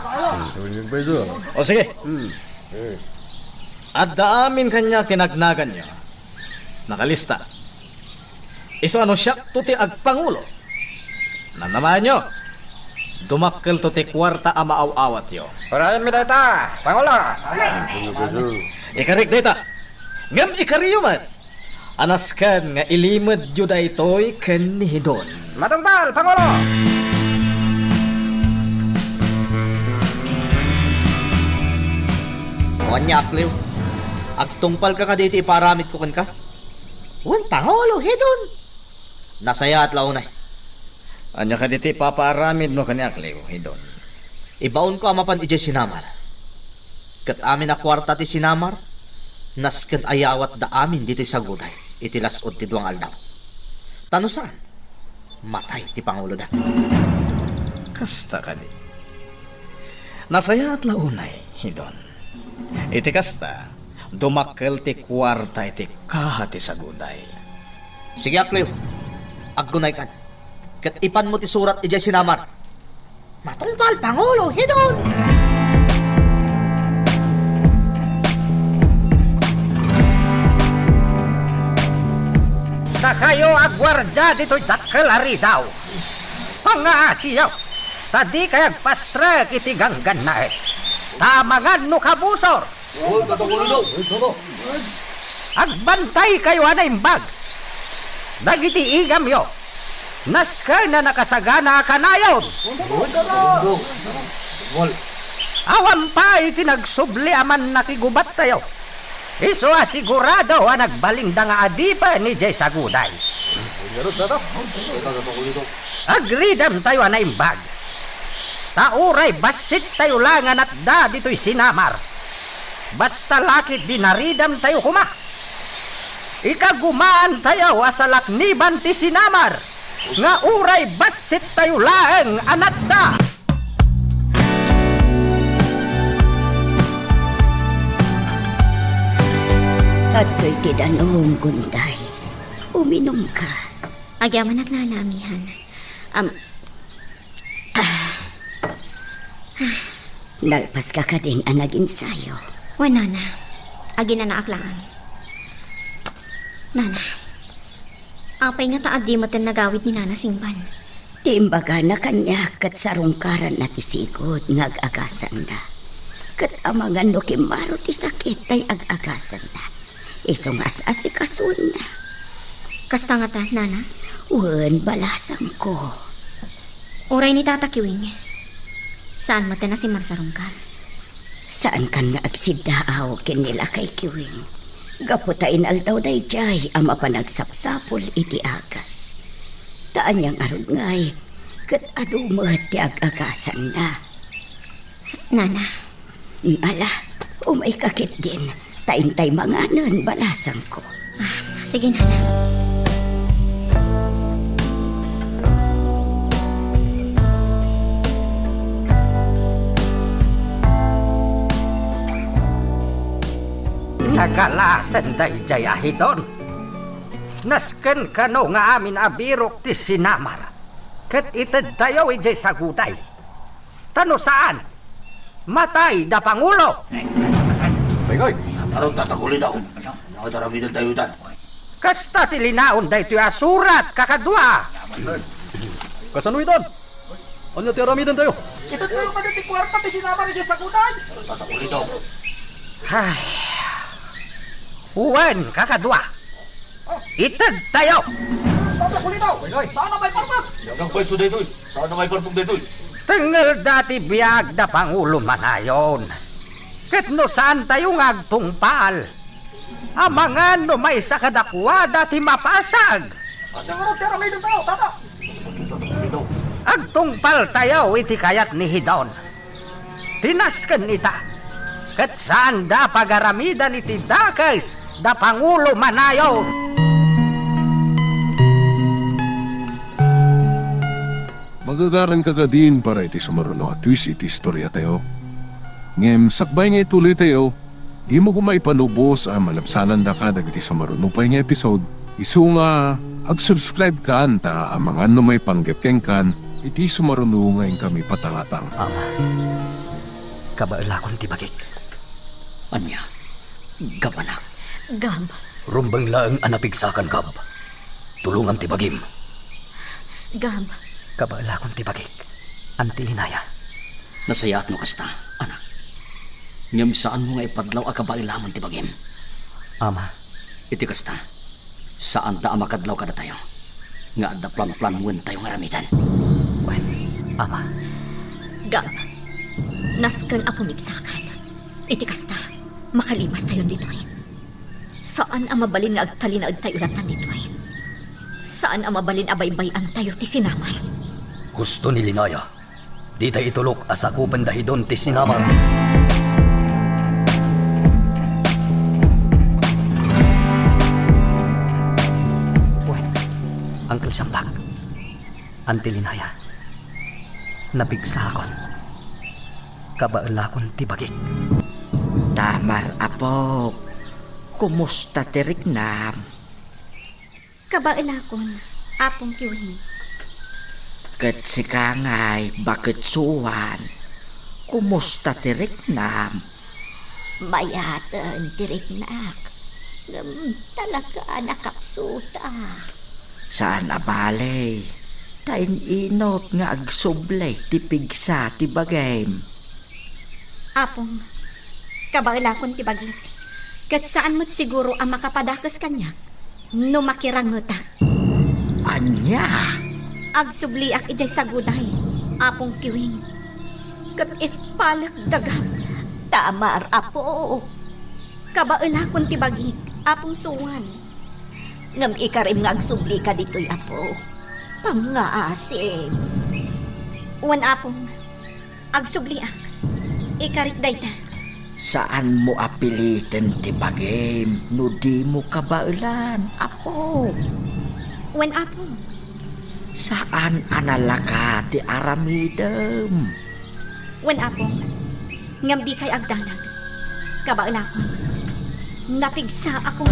O sige. Adda amin kaniak ti nagnaganyo. Nakalista. Isu a no siakto ti agpangulo, namnamaenyo, dumakkelto ti kuarta a maaw-awatyo. Urayenmi dayta, Pangulo. Ikarik dayta. Ngem ikariyo met a nasken nga ilimedyo daytoy ken ni Hidon. Matungpal, Pangulo! O ania, Akliw? Agtungpalka kadi iti ipaaramidko kenka? Wen, Pangulo, Hidon. Nasayaat la unay. Ania kadi ti ipapaaramidmo ken ni Akliw, Hidon? Ibaonko a mapan idiay sinamar. Ket amin a kuarta ti sinamar, nasken a yawatda amin ditoy saguday iti las-ud ti dua nga aldaw. Ta no saan, matay ti panguloda. Kasta kadi. Nasayaat la unay, Hidon. Iti kasta, dumakkel ti kuarta iti kaha ti saguday. Sige, Akliw. Aggunaykan. Ket ipanmo ti surat idiay sinamar. Matungpal, Pangulo, Hidon! Dakayo a guardia ditoy dakkel a ridaw, pangngaasiyo, ta dikay agpastrek iti ganggannaet. Ta amangan no kabusor. Agbantaykayo a naimbag. Dagiti igamyo, nasken a nakasagana a kanayon. Awan pay ti nagsubli a mannakigubattayo. Isu a sigurado a nagbalinda nga adipen idiay saguday. Agridemtayo a naimbag. Ta uray bassittayo la nga natda ditoy sinamar, basta la ketdi naridemtayo koma. Ikagumaantayo a salakniban ti sinamar nga uray bassittayo laeng a natda. Adtoy ti danum, Gunday. Uminumka. Agyamanak, nana, amihan. Am, ah. Nalpaska kadin a naginsayo? Wen, nana. Aginanaak laeng. Nana, apay ngata a dimo ten nagawid ni Nana Singban? Ti imbagana kaniak ket sarungkaranna ti sigud nga ag-agasanna. Ket amangan no kimmaro ti sakit tay ag-agasanna, isu nga as-asikasuenna. Kasta ngata, nana? Wen, balasangko. Uray ni Tata Kiwing, saan met a simmarsarungkar. Saankan nga agsiddaaw ken ni Lakay Kiwing, gapu ta inaldaw daydiay a mapan agsapsapul iti agas. Ta ania ngarud ngay, ket adu met ti ag-agasanna. Nana. Ala, umayka ketdin, ta intay manganen, balasangko. Ah, sige, nana. Nagalasen daydiay a Hidon. Nasken kano nga amin a birok ti sinamar ket itedtayo idiay saguday. Ta no saan, matay da pangulo. Baygoy, aron tatakulidaw. Ano nga aramidentayo itan? Kasta ti linaon daytoy a surat, kakadua. Kasano itan? Ania ti aramidentayo? Itedtayo kadagiti kuarta ti sinamar idiay saguday. Tatakulidaw. Ay. Wen, kakadua. Itedtayo. Tatakulidaw. Saan a maiparpag? Nagpayso daytoy. Saan a maiparpag daytoy? Tengngelda ti biag da Pangulo Manayon. Ket no saantayo nga agtungpal, amangan no maysa kadakuada ti mapasag. Ania ngarud ti aramidentayo, tata? Agtungpaltayo iti kayat ni Hidon. Ti nasken ita, ket saanda a pagaramidan iti dakes da Pangulo Manayon. Magagaranka kadin para iti sumaruno a twist iti istoriatayo. Ngem sakbay nga ituloytayo, dimo koma ipanubos a malabsanandaka dagiti sumaruno pay nga episode, isu nga ag-subscribe kan ta amangan no maipanggep kenkan iti sumaruno nga inkami patangatang. Ama, kabaelakon ti bagik. Ania? Gab, anak. Gab. Rumbeng laeng a napigsakan, Gab. Tulongam ti bagim. Gab. Kabaelakon ti bagik. Anti Linaya. Nasayaat no kasta, anak. Ngem saanmo nga ipadlaw a kabaelamon ti bagim. Ama. Iti kasta, saanda a makadlaw kadatayo nga adda plan-planentayo nga aramiden. Wen, Ama. Gab, nasken a pumigsakan. Iti kasta, makalimastayon ditoy. Saan a mabalin nga agtalinaedtayo latta ditoy. Saan a mabalin a baybay-antayo ti sinamar. Husto ni Linaya. Ditay itulok a sakupen da Hidon ti sinamar. Wen, Uncle Siambak. Anti Linaya. Napigsakon. Kabaelakon ti bagik. Tamar, apok. Kumusta ti riknam? Kabaelakon, Apong Kiwing. Ket sika ngay, Baket Suan. Kumusta ti riknam? Mayaten ti riknak. Ngem talaga a nakapsuta. Saan a bale, ta in-inut nga agsubli ti pigsa ti bagim. Apong, kabaelakon ti bagik, ket saan met siguro a makapadakes kaniak no makirangetak. Ania? Agsubliak idiay saguday, Apong Kiwing, ket ispalek da Gab. Tamar, apo. Kabaelakon ti bagik, Apong Suan. Ngem ikarim nga agsublika ditoy, Apo. Pangngaasim. Wen, Apong, agsubliak. Ikarik dayta. Saanmo a piliten ti bagim no dimo kabaelan, Apo. Wen, Apong. Saan a nalaka ti aramidem. Wen, Apong, ngem dikay agdanag. Kabaelakon. Napigsaakon.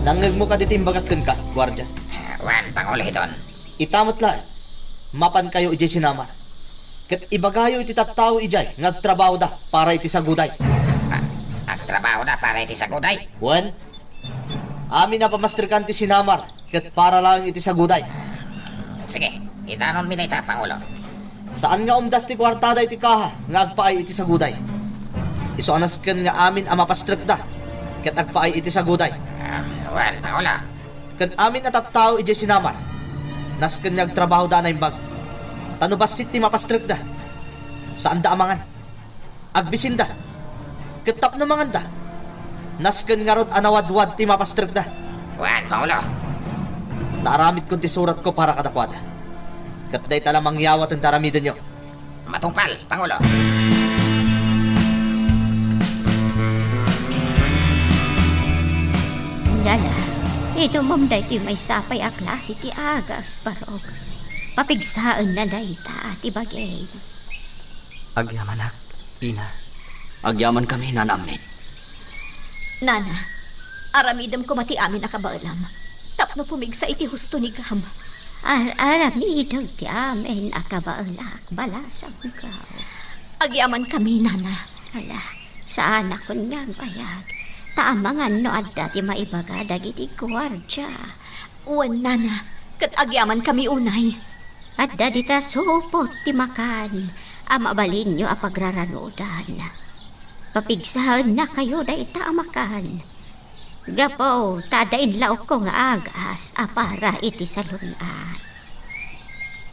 Nangngegmo kadi ti imbagak kenka, guardia? Eh, wen, Pangulo Hiton. Ita met laeng, mapankayo idiay sinamar. Ket ibagayo iti tattao idiay nga agtrabahoda para iti saguday. A-, agtrabahoda para iti saguday? Wen, amin a pamastrekan ti sinamar ket para laeng iti saguday. Sige, idanonmi dayta, Pangulo. Saan nga umdas ti kuartada iti kaha nga agpaay iti saguday. Isu a nasken nga amin a mapastrekda ket agpaay iti saguday. Ah, wen, Pangulo. Ken amin a tattao idiay sinamar, nasken nga agtrabahoda a naimbag. Ta no bassit ti mapastrekda, saanda a mangan. Agbisinda. Ket tapno manganda, nasken ngarud a nawadwad ti mapastrekda. Wen, Pangulo. Naaramidkon ti suratko para kadakuada. Ket dayta la mangyawaten ti aramidenyo. Matungpal, Pangulo. Nana, inumem daytoy maysa pay a klase ti agas, Barok. Papigsaenna dayta ti bagim. Agyamanak, ina. Agyamankami, Nana Ammit. Nana, aramidem koma ti amin a kabaelam tapno pumigsa iti husto ni Gam. Ar-, aramidek ti amin a kabaelak, balasangko. Agyamankami, Nana. Ala, saanakon nga agbayag. Ta amangan no adda ti maibaga dagiti guardia. Wen, Nana, ket agyamankami unay. Adda dita supot ti makan a mabalinyo a pagraranudan. Papigsaennakayo dayta a makan. Gapu ta adda inlaokko nga agas a para iti salun-at.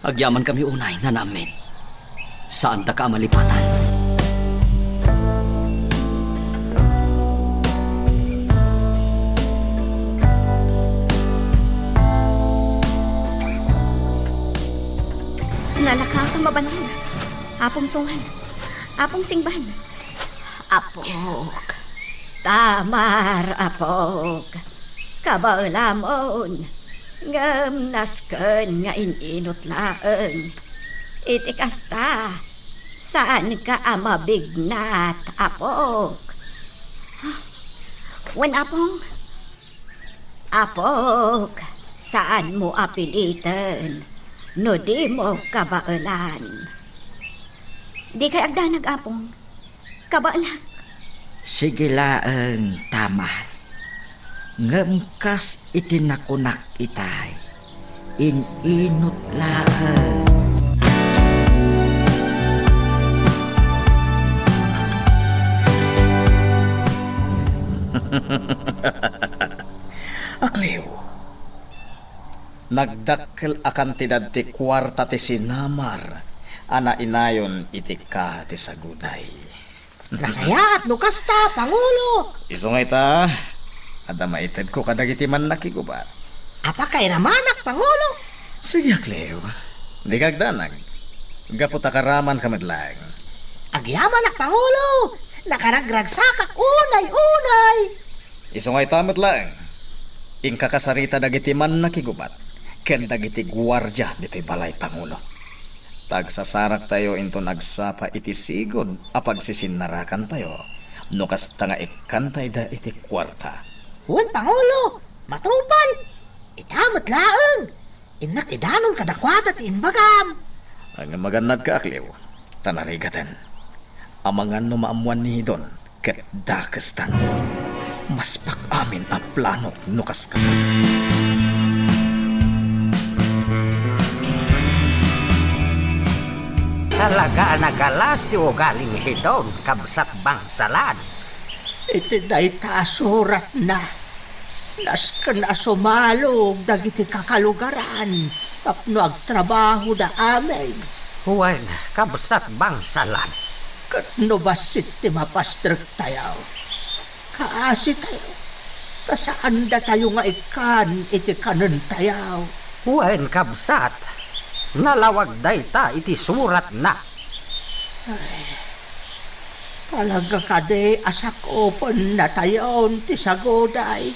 Agyamankami unay, Nana Ammit. Saandaka a malipatan. Nalakatam a banag. Apong Suan. Apong Singban. Apok. Tamar, apok. Kabaelamon. Ngem nasken nga in-inut laeng. Iti kasta, saanka a mabignat, apok. Wen, Apong. Apok, saanmo a piliten no dimo kabaelan. Dikay agdanag, Apong. Kabaelak. Sige laeng, Tamar. Ngem kas iti nakunak itay, in-inut laeng. Akliw, nagdakkel a kantidad ti kuarta ti sinamar a nainayon iti kaha ti saguday. Nasayaat no kasta, Pangulo! Isu nga ita, adda maitedko kadagiti mannakigubat. Apakairamanak, Pangulo! Sige, Akliw. Dika agdanag. Gapu ta karamanka met laeng. Agyamanak, Pangulo! Nakaragragsakak unay-unay! Isu nga ita met laeng, inkakasarita dagiti mannakigubat ken dagiti guardia ditoy balay, Pangulo. Ta agsasaraktayo inton agsapa iti sigud a pagsisinnarakantayo no kasta nga ikkantayda iti kuarta. Wen, Pangulo, matupal! Ita met laeng! Innak idanon kadakuada ti imbagam. Ngem agannadka, Akliw, ta narigaten. Amangan no maammuan ni Hidon ket dakestan. Maspak amin a planok no kaskasan. Talaga a nagalas ti ugali ni Hidon, kabsat Bangsalan. Iti dayta a suratna, Nasken a sumalog dagiti kakalugaran tapno agtrabahoda amin. Wen, kabsat bangsalan. Ket no bassit ti mapastrektayo, kaasitayo, ta saandatayo nga ikkan iti kanentayo. Wen, kabsat, nalawag dayta iti suratna. Ay, talaga kadi a sakupennatayon ti saguday?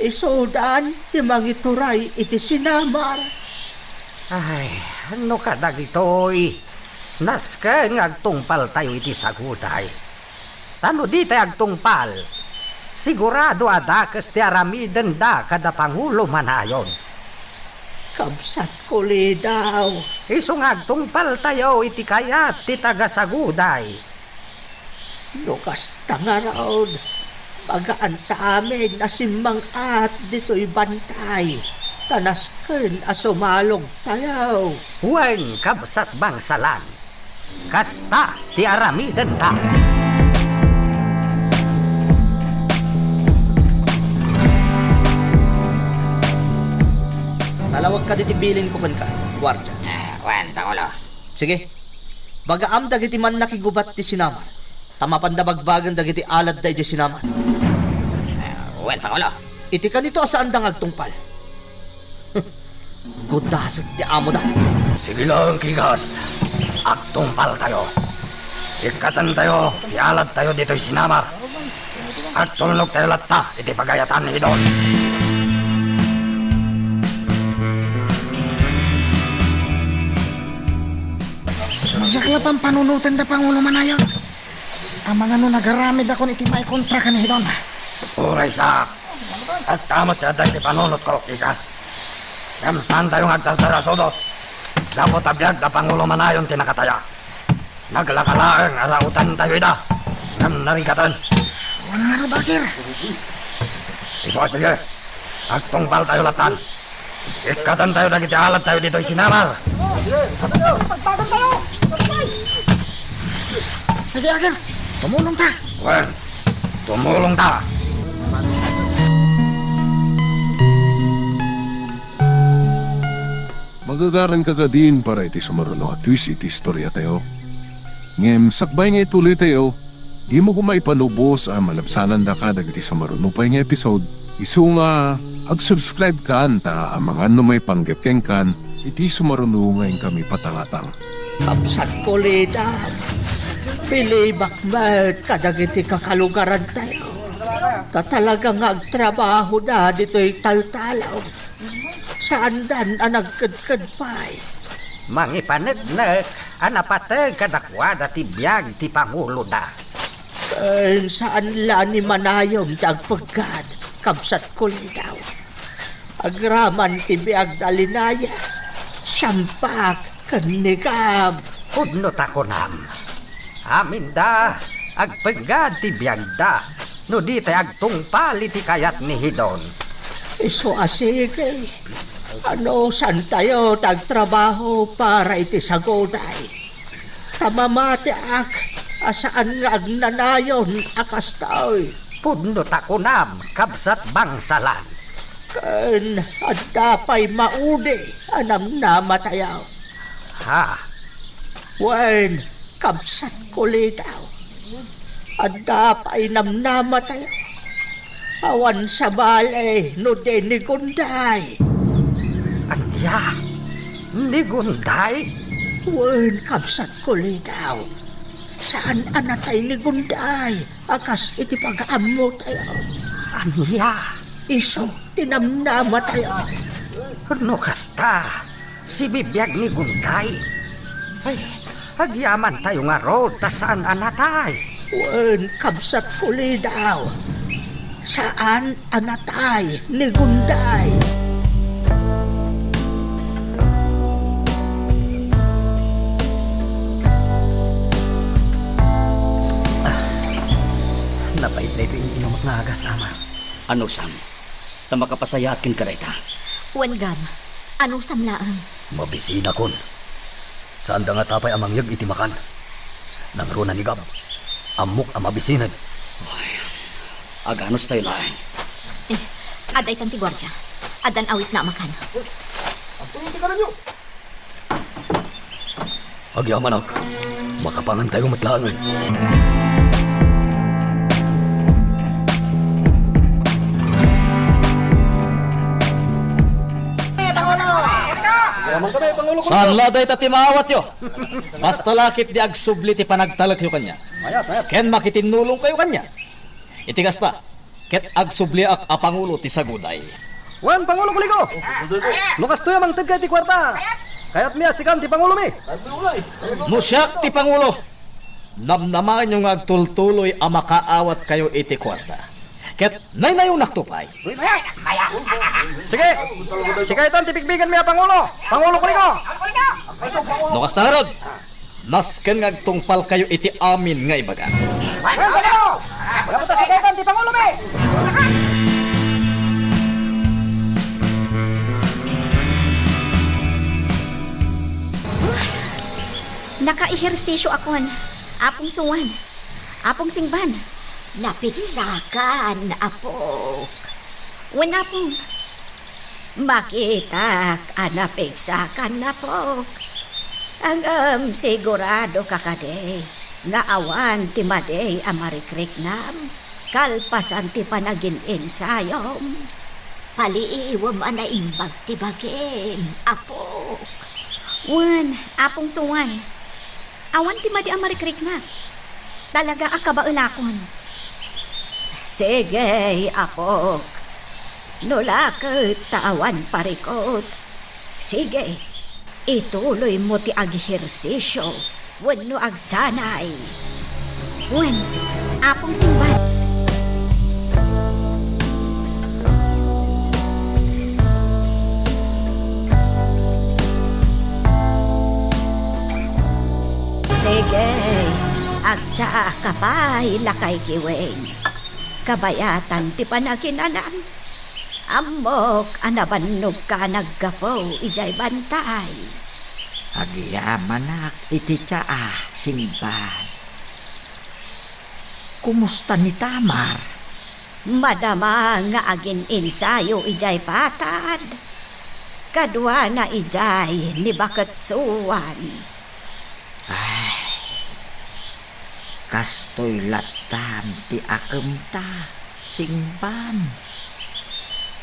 Isudan ti mangituray iti sinamar. Ay, no kadagitoy, nasken nga agtungpaltayo iti saguday. Ta no ditay agtungpal, sigurado a dakes ti aramidenda kada Pangulo Manayon. Kabsat Kulidaw. Isu nga agtungpaltayo iti kayat ti taga-saguday. No kasta ngarud, magaanta amin a simmang-at ditoy bantay, ta nasken a sumalogtayo. Wen, kabsat bangsalan. Kasta ti aramidenta. Nalawag kadi ti bilinko kenka, guardia. Ah, wen, Pangulo. Sige, bagaam dagiti mannakigubat ti sinamar, ta mapanda bagbagen dagiti aladda idiay sinamar. Ah, wen, Pangulo. Iti kanito a saanda nga agtungpal. Gudasek ti amoda. Sige laeng, Kigas. Agtungpaltayo. Ikkatentayo ti aladtayo ditoy sinamar. Agtulnogtayo latta iti pagayatan ni Hidon. Diak la pampanunoten da Pangulo Manayon. Amangan no nagaramidakon iti maikontra ken ni Hidon. Uray, sa. Kasta met ti adda iti panunotko, Kigas. Ngem saantayo nga agdardara sudos. Gapu ta biag da Pangulo Manayon ti nakataya. Naglaka laeng a raotantayo ida, ngem narigaten. Wen ngarud, Akir. Isu a sige, agtungpaltayo lattan. Ikkatentayo dagiti aladtayo ditoy sinamar. Sige, Akir. Tumulongta. Wen, tumulongta. Magagaranka kadin para iti sumaruno a twist iti istoriatayo. Ngem sakbay nga ituloytayo, dimo koma ipanubos a malabsanandaka dagiti sumaruno pay nga episode. Isu nga, ag-subscribe kan ta amangan no maipanggep kenkan iti sumaruno nga inkami patangatang. Kabsat Kulidaw, bilibak met kadagiti kakalugarantayo. Ta talaga nga agtrabahoda ditoy taltalaw. Saandan a nagkedked pay. Mangipaneknek a napateg kadakuada ti biag ti panguloda. Ken saan la ni Manayon ti agpeggad, kabsat Kulidaw. Agraman ti biagda, Linaya, Siampak, ken ni Gab. Pudno ta kunam. Aminda, agpeggad ti biagda, no ditay agtungpal iti kayat ni Hidon. Isu a sige, anusantayo ti agtrabaho para iti saguday. Ta mamatiak a saan nga agnanayon a kastoy. Pudno ta kunam, kabsat bangsalan. Ken adda pay maudi a namnamatayo. Ha? Wen, kabsat Kulidaw. Adda pay namnamatayo. Awan sabali no di ni Gunday. Ania? Ni Gunday? Wen, kabsat Kulidaw. Saan a natay ni Gunday a kas iti pagaammotayo. Ania? Isu ti namnamatayo. No kasta, sibibiag ni Gunday. Ay, agyamantayo ngarud ta saan a natay. Wen, kabsat Kulidaw, saan a natay ni Gunday. Ah, napait daytoy in-inumak nga agas, Ama. Anusam, ta makapasayaat kenka dayta. Wen, Gab, anusam laeng. Mabisinakon. Saanda ngata pay a mangyeg iti makan. Nangruna ni Gab, ammok a mabisined. Ay, aganustayo laeng. Eh, Adda itan ti guardia. Addan awitna a makan. Agyamanak, makapangantayo met laengen. Saan la dayta ti maawatyo. Basta la ketdi agsubli ti panagtalekyo kaniak. Ken makitinnulongkayo kaniak. Iti kasta, ket agsubliak a pangulo ti saguday. Wen, Pangulo Kuligo! No kastoy a mangtedka iti kuarta, kayatmi a sikan ti pangulomi. No siak ti pangulo, namnamaenyo nga agtultuloy a makaawatkayo iti kuarta. Ket naynayonakto pay. Sige! Sika itan ti bigbigenmi a pangulo! Pangulo Kuligo! No kasta ngarud, nasken nga agtungpalkayo iti amin nga ibagak. Wen, Kuligo! Gapu ta sika itan ti pangulomi! Nakaihersisyo akon, Apong Suan, Apong Singban. Napigsakan, apok. Wen, Apong. Makitak a napigsakan, apok. Ngem siguradoka kadi nga awan ti madi a marikriknam kalpasan ti panagin-insayom? Paliiwem a naimbag ti bagim, apok. Wen, Apong Suan. Awan ti madi a marikriknak. Talaga a kabaelakon. Sige, apok. No la ket ta awan parikut, sige, ituloymo ti agehersisyo wenno agsanay. Wen, Apong Singban. Sige, agtsaaka pay, Lakay Kiweng. Kabayatan ti panaginanam. Ammok a nabannogka a naggapu idiay bantay. Agyamanak iti tsaa, Singban. Kumusta ni Tamar? Madama nga agin-insayo idiay patad. Kaduana idiay ni Baket Suan. Ay, kastoy lattan ti akemta, Singban.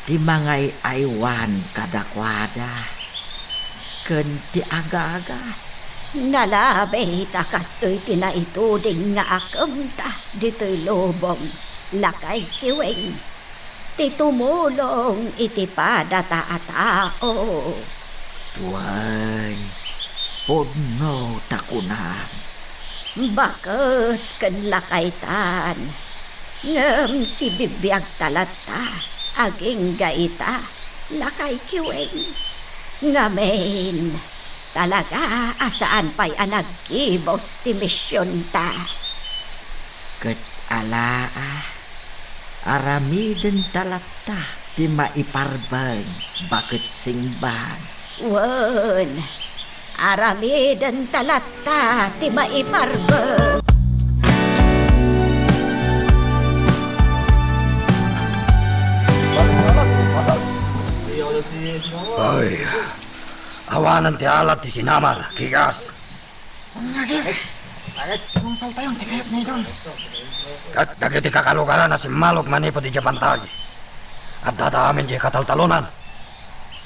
Ti mangay-aywan kadakuada ken ti agagas. Nalabi ta kastoy ti naituding nga akemta ditoy lubong, Lakay Kiweng, ti tumulong iti padata a tao. Wen, pudno ta kunam. Baket ken lakaytan, ngem sibibiagta latta agingga ita, Lakay Kiweng. Ngamin, talaga a saan pay a naggibus ti misionta. Ket ala a, aramidenta latta ti maiparbeng, Baket Singban. Wen, aramidenta latta ti maiparbeng. Ay, awanen ti alat ti sinamar, Kikas. Ania, Gir? Tungpaltayon ti kayatna idun. Ket dagiti kakalugaran a simmalog manipud idiay bantay, addada amin idiay kataltalonan.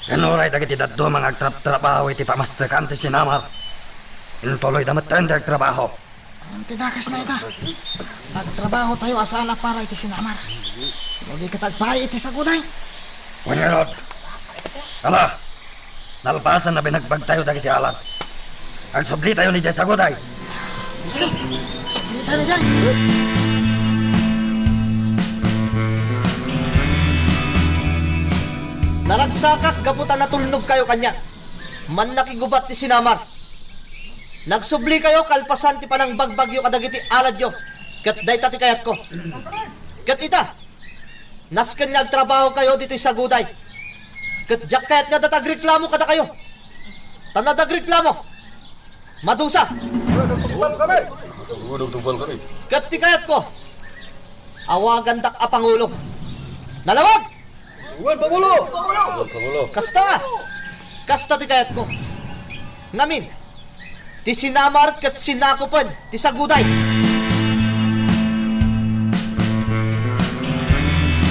Ken uray dagiti dadduma nga agtrabtrabaho iti pamastekan ti sinamar, intuloyda metten ti agtrabaho. Ti dakesna ita. Agtrabahotayo a saan a para iti sinamar. No di ket agpaay iti saguday. Wen ngarud, ala, nalpasen a binagbagtayo dagiti alat. Agsublitayon idiay saguday. Sige, sublitayon idiay. Naragsakak gapu ta natulnogkayo kaniak. Mannakigubat ti sinamar. Nagsublikayo kalpasan ti panangbagbagyo kadagiti aladyo, ket dayta ti kayatko. Ket ita, nasken nga agtrabahokayo ditoy saguday, ket diak kayat nga adda ti agreklamo kadakayo. Ta no adda agreklamo, madusa. Ket ti kayatko, awagandak a pangulo. Nalawag! Wen, Pangulo! Wen, Pangulo! Kasta! Kasta ti kayatko. Ngamin, ti sinamar ket sinakupen ti saguday.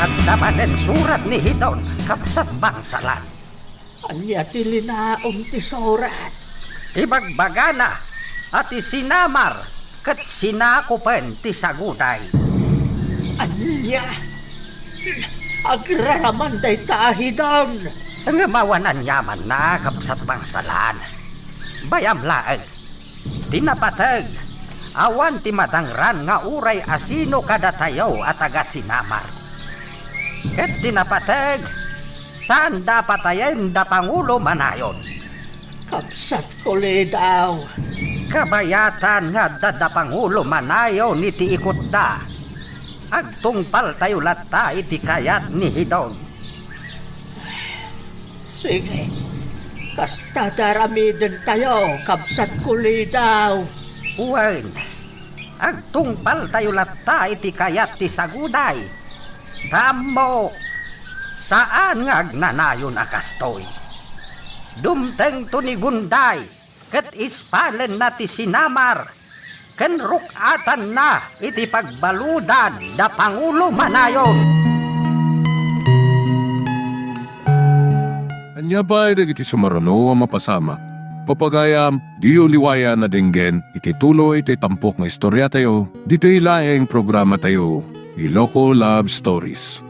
Adda manen surat ni Hidon, kabsat bangsalan. Ania ti linaon ti surat? Ibagbagana a ti sinamar ket sinakupen ti saguday. Ania? Agraraman dayta a Hidon? Ngem awan aniamanna, kabsat bangsalan. Bayam laeng. Ti napateg, awan ti madangran nga uray asino kadatayo a taga-sinamar. Ket ti napateg, saanda a patayen da Pangulo Manayon. Kabsatko, Lidaw. Kabayatan nga adda da Pangulo Manayon iti ikutda. Agtungpaltayo latta iti kayat ni Hidon. Sige, kasta ti aramidentayo, kabsatko, Lidaw. Wen, agtungpaltayo latta iti kayat ti saguday. Ta ammok, saan nga agnanayon a kastoy. Dumtengto ni Gunday ket ispalenna ti sinamar ken ruk-atanna iti pagbaludan da Pangulo Manayon. Ania pay dagiti sumaruno a mapasamak? Pagayam, diyo liwayan a denggen iti tuloy ti tampok nga istoriatayo, ditoy laeng programatayo, Iloko Love Stories.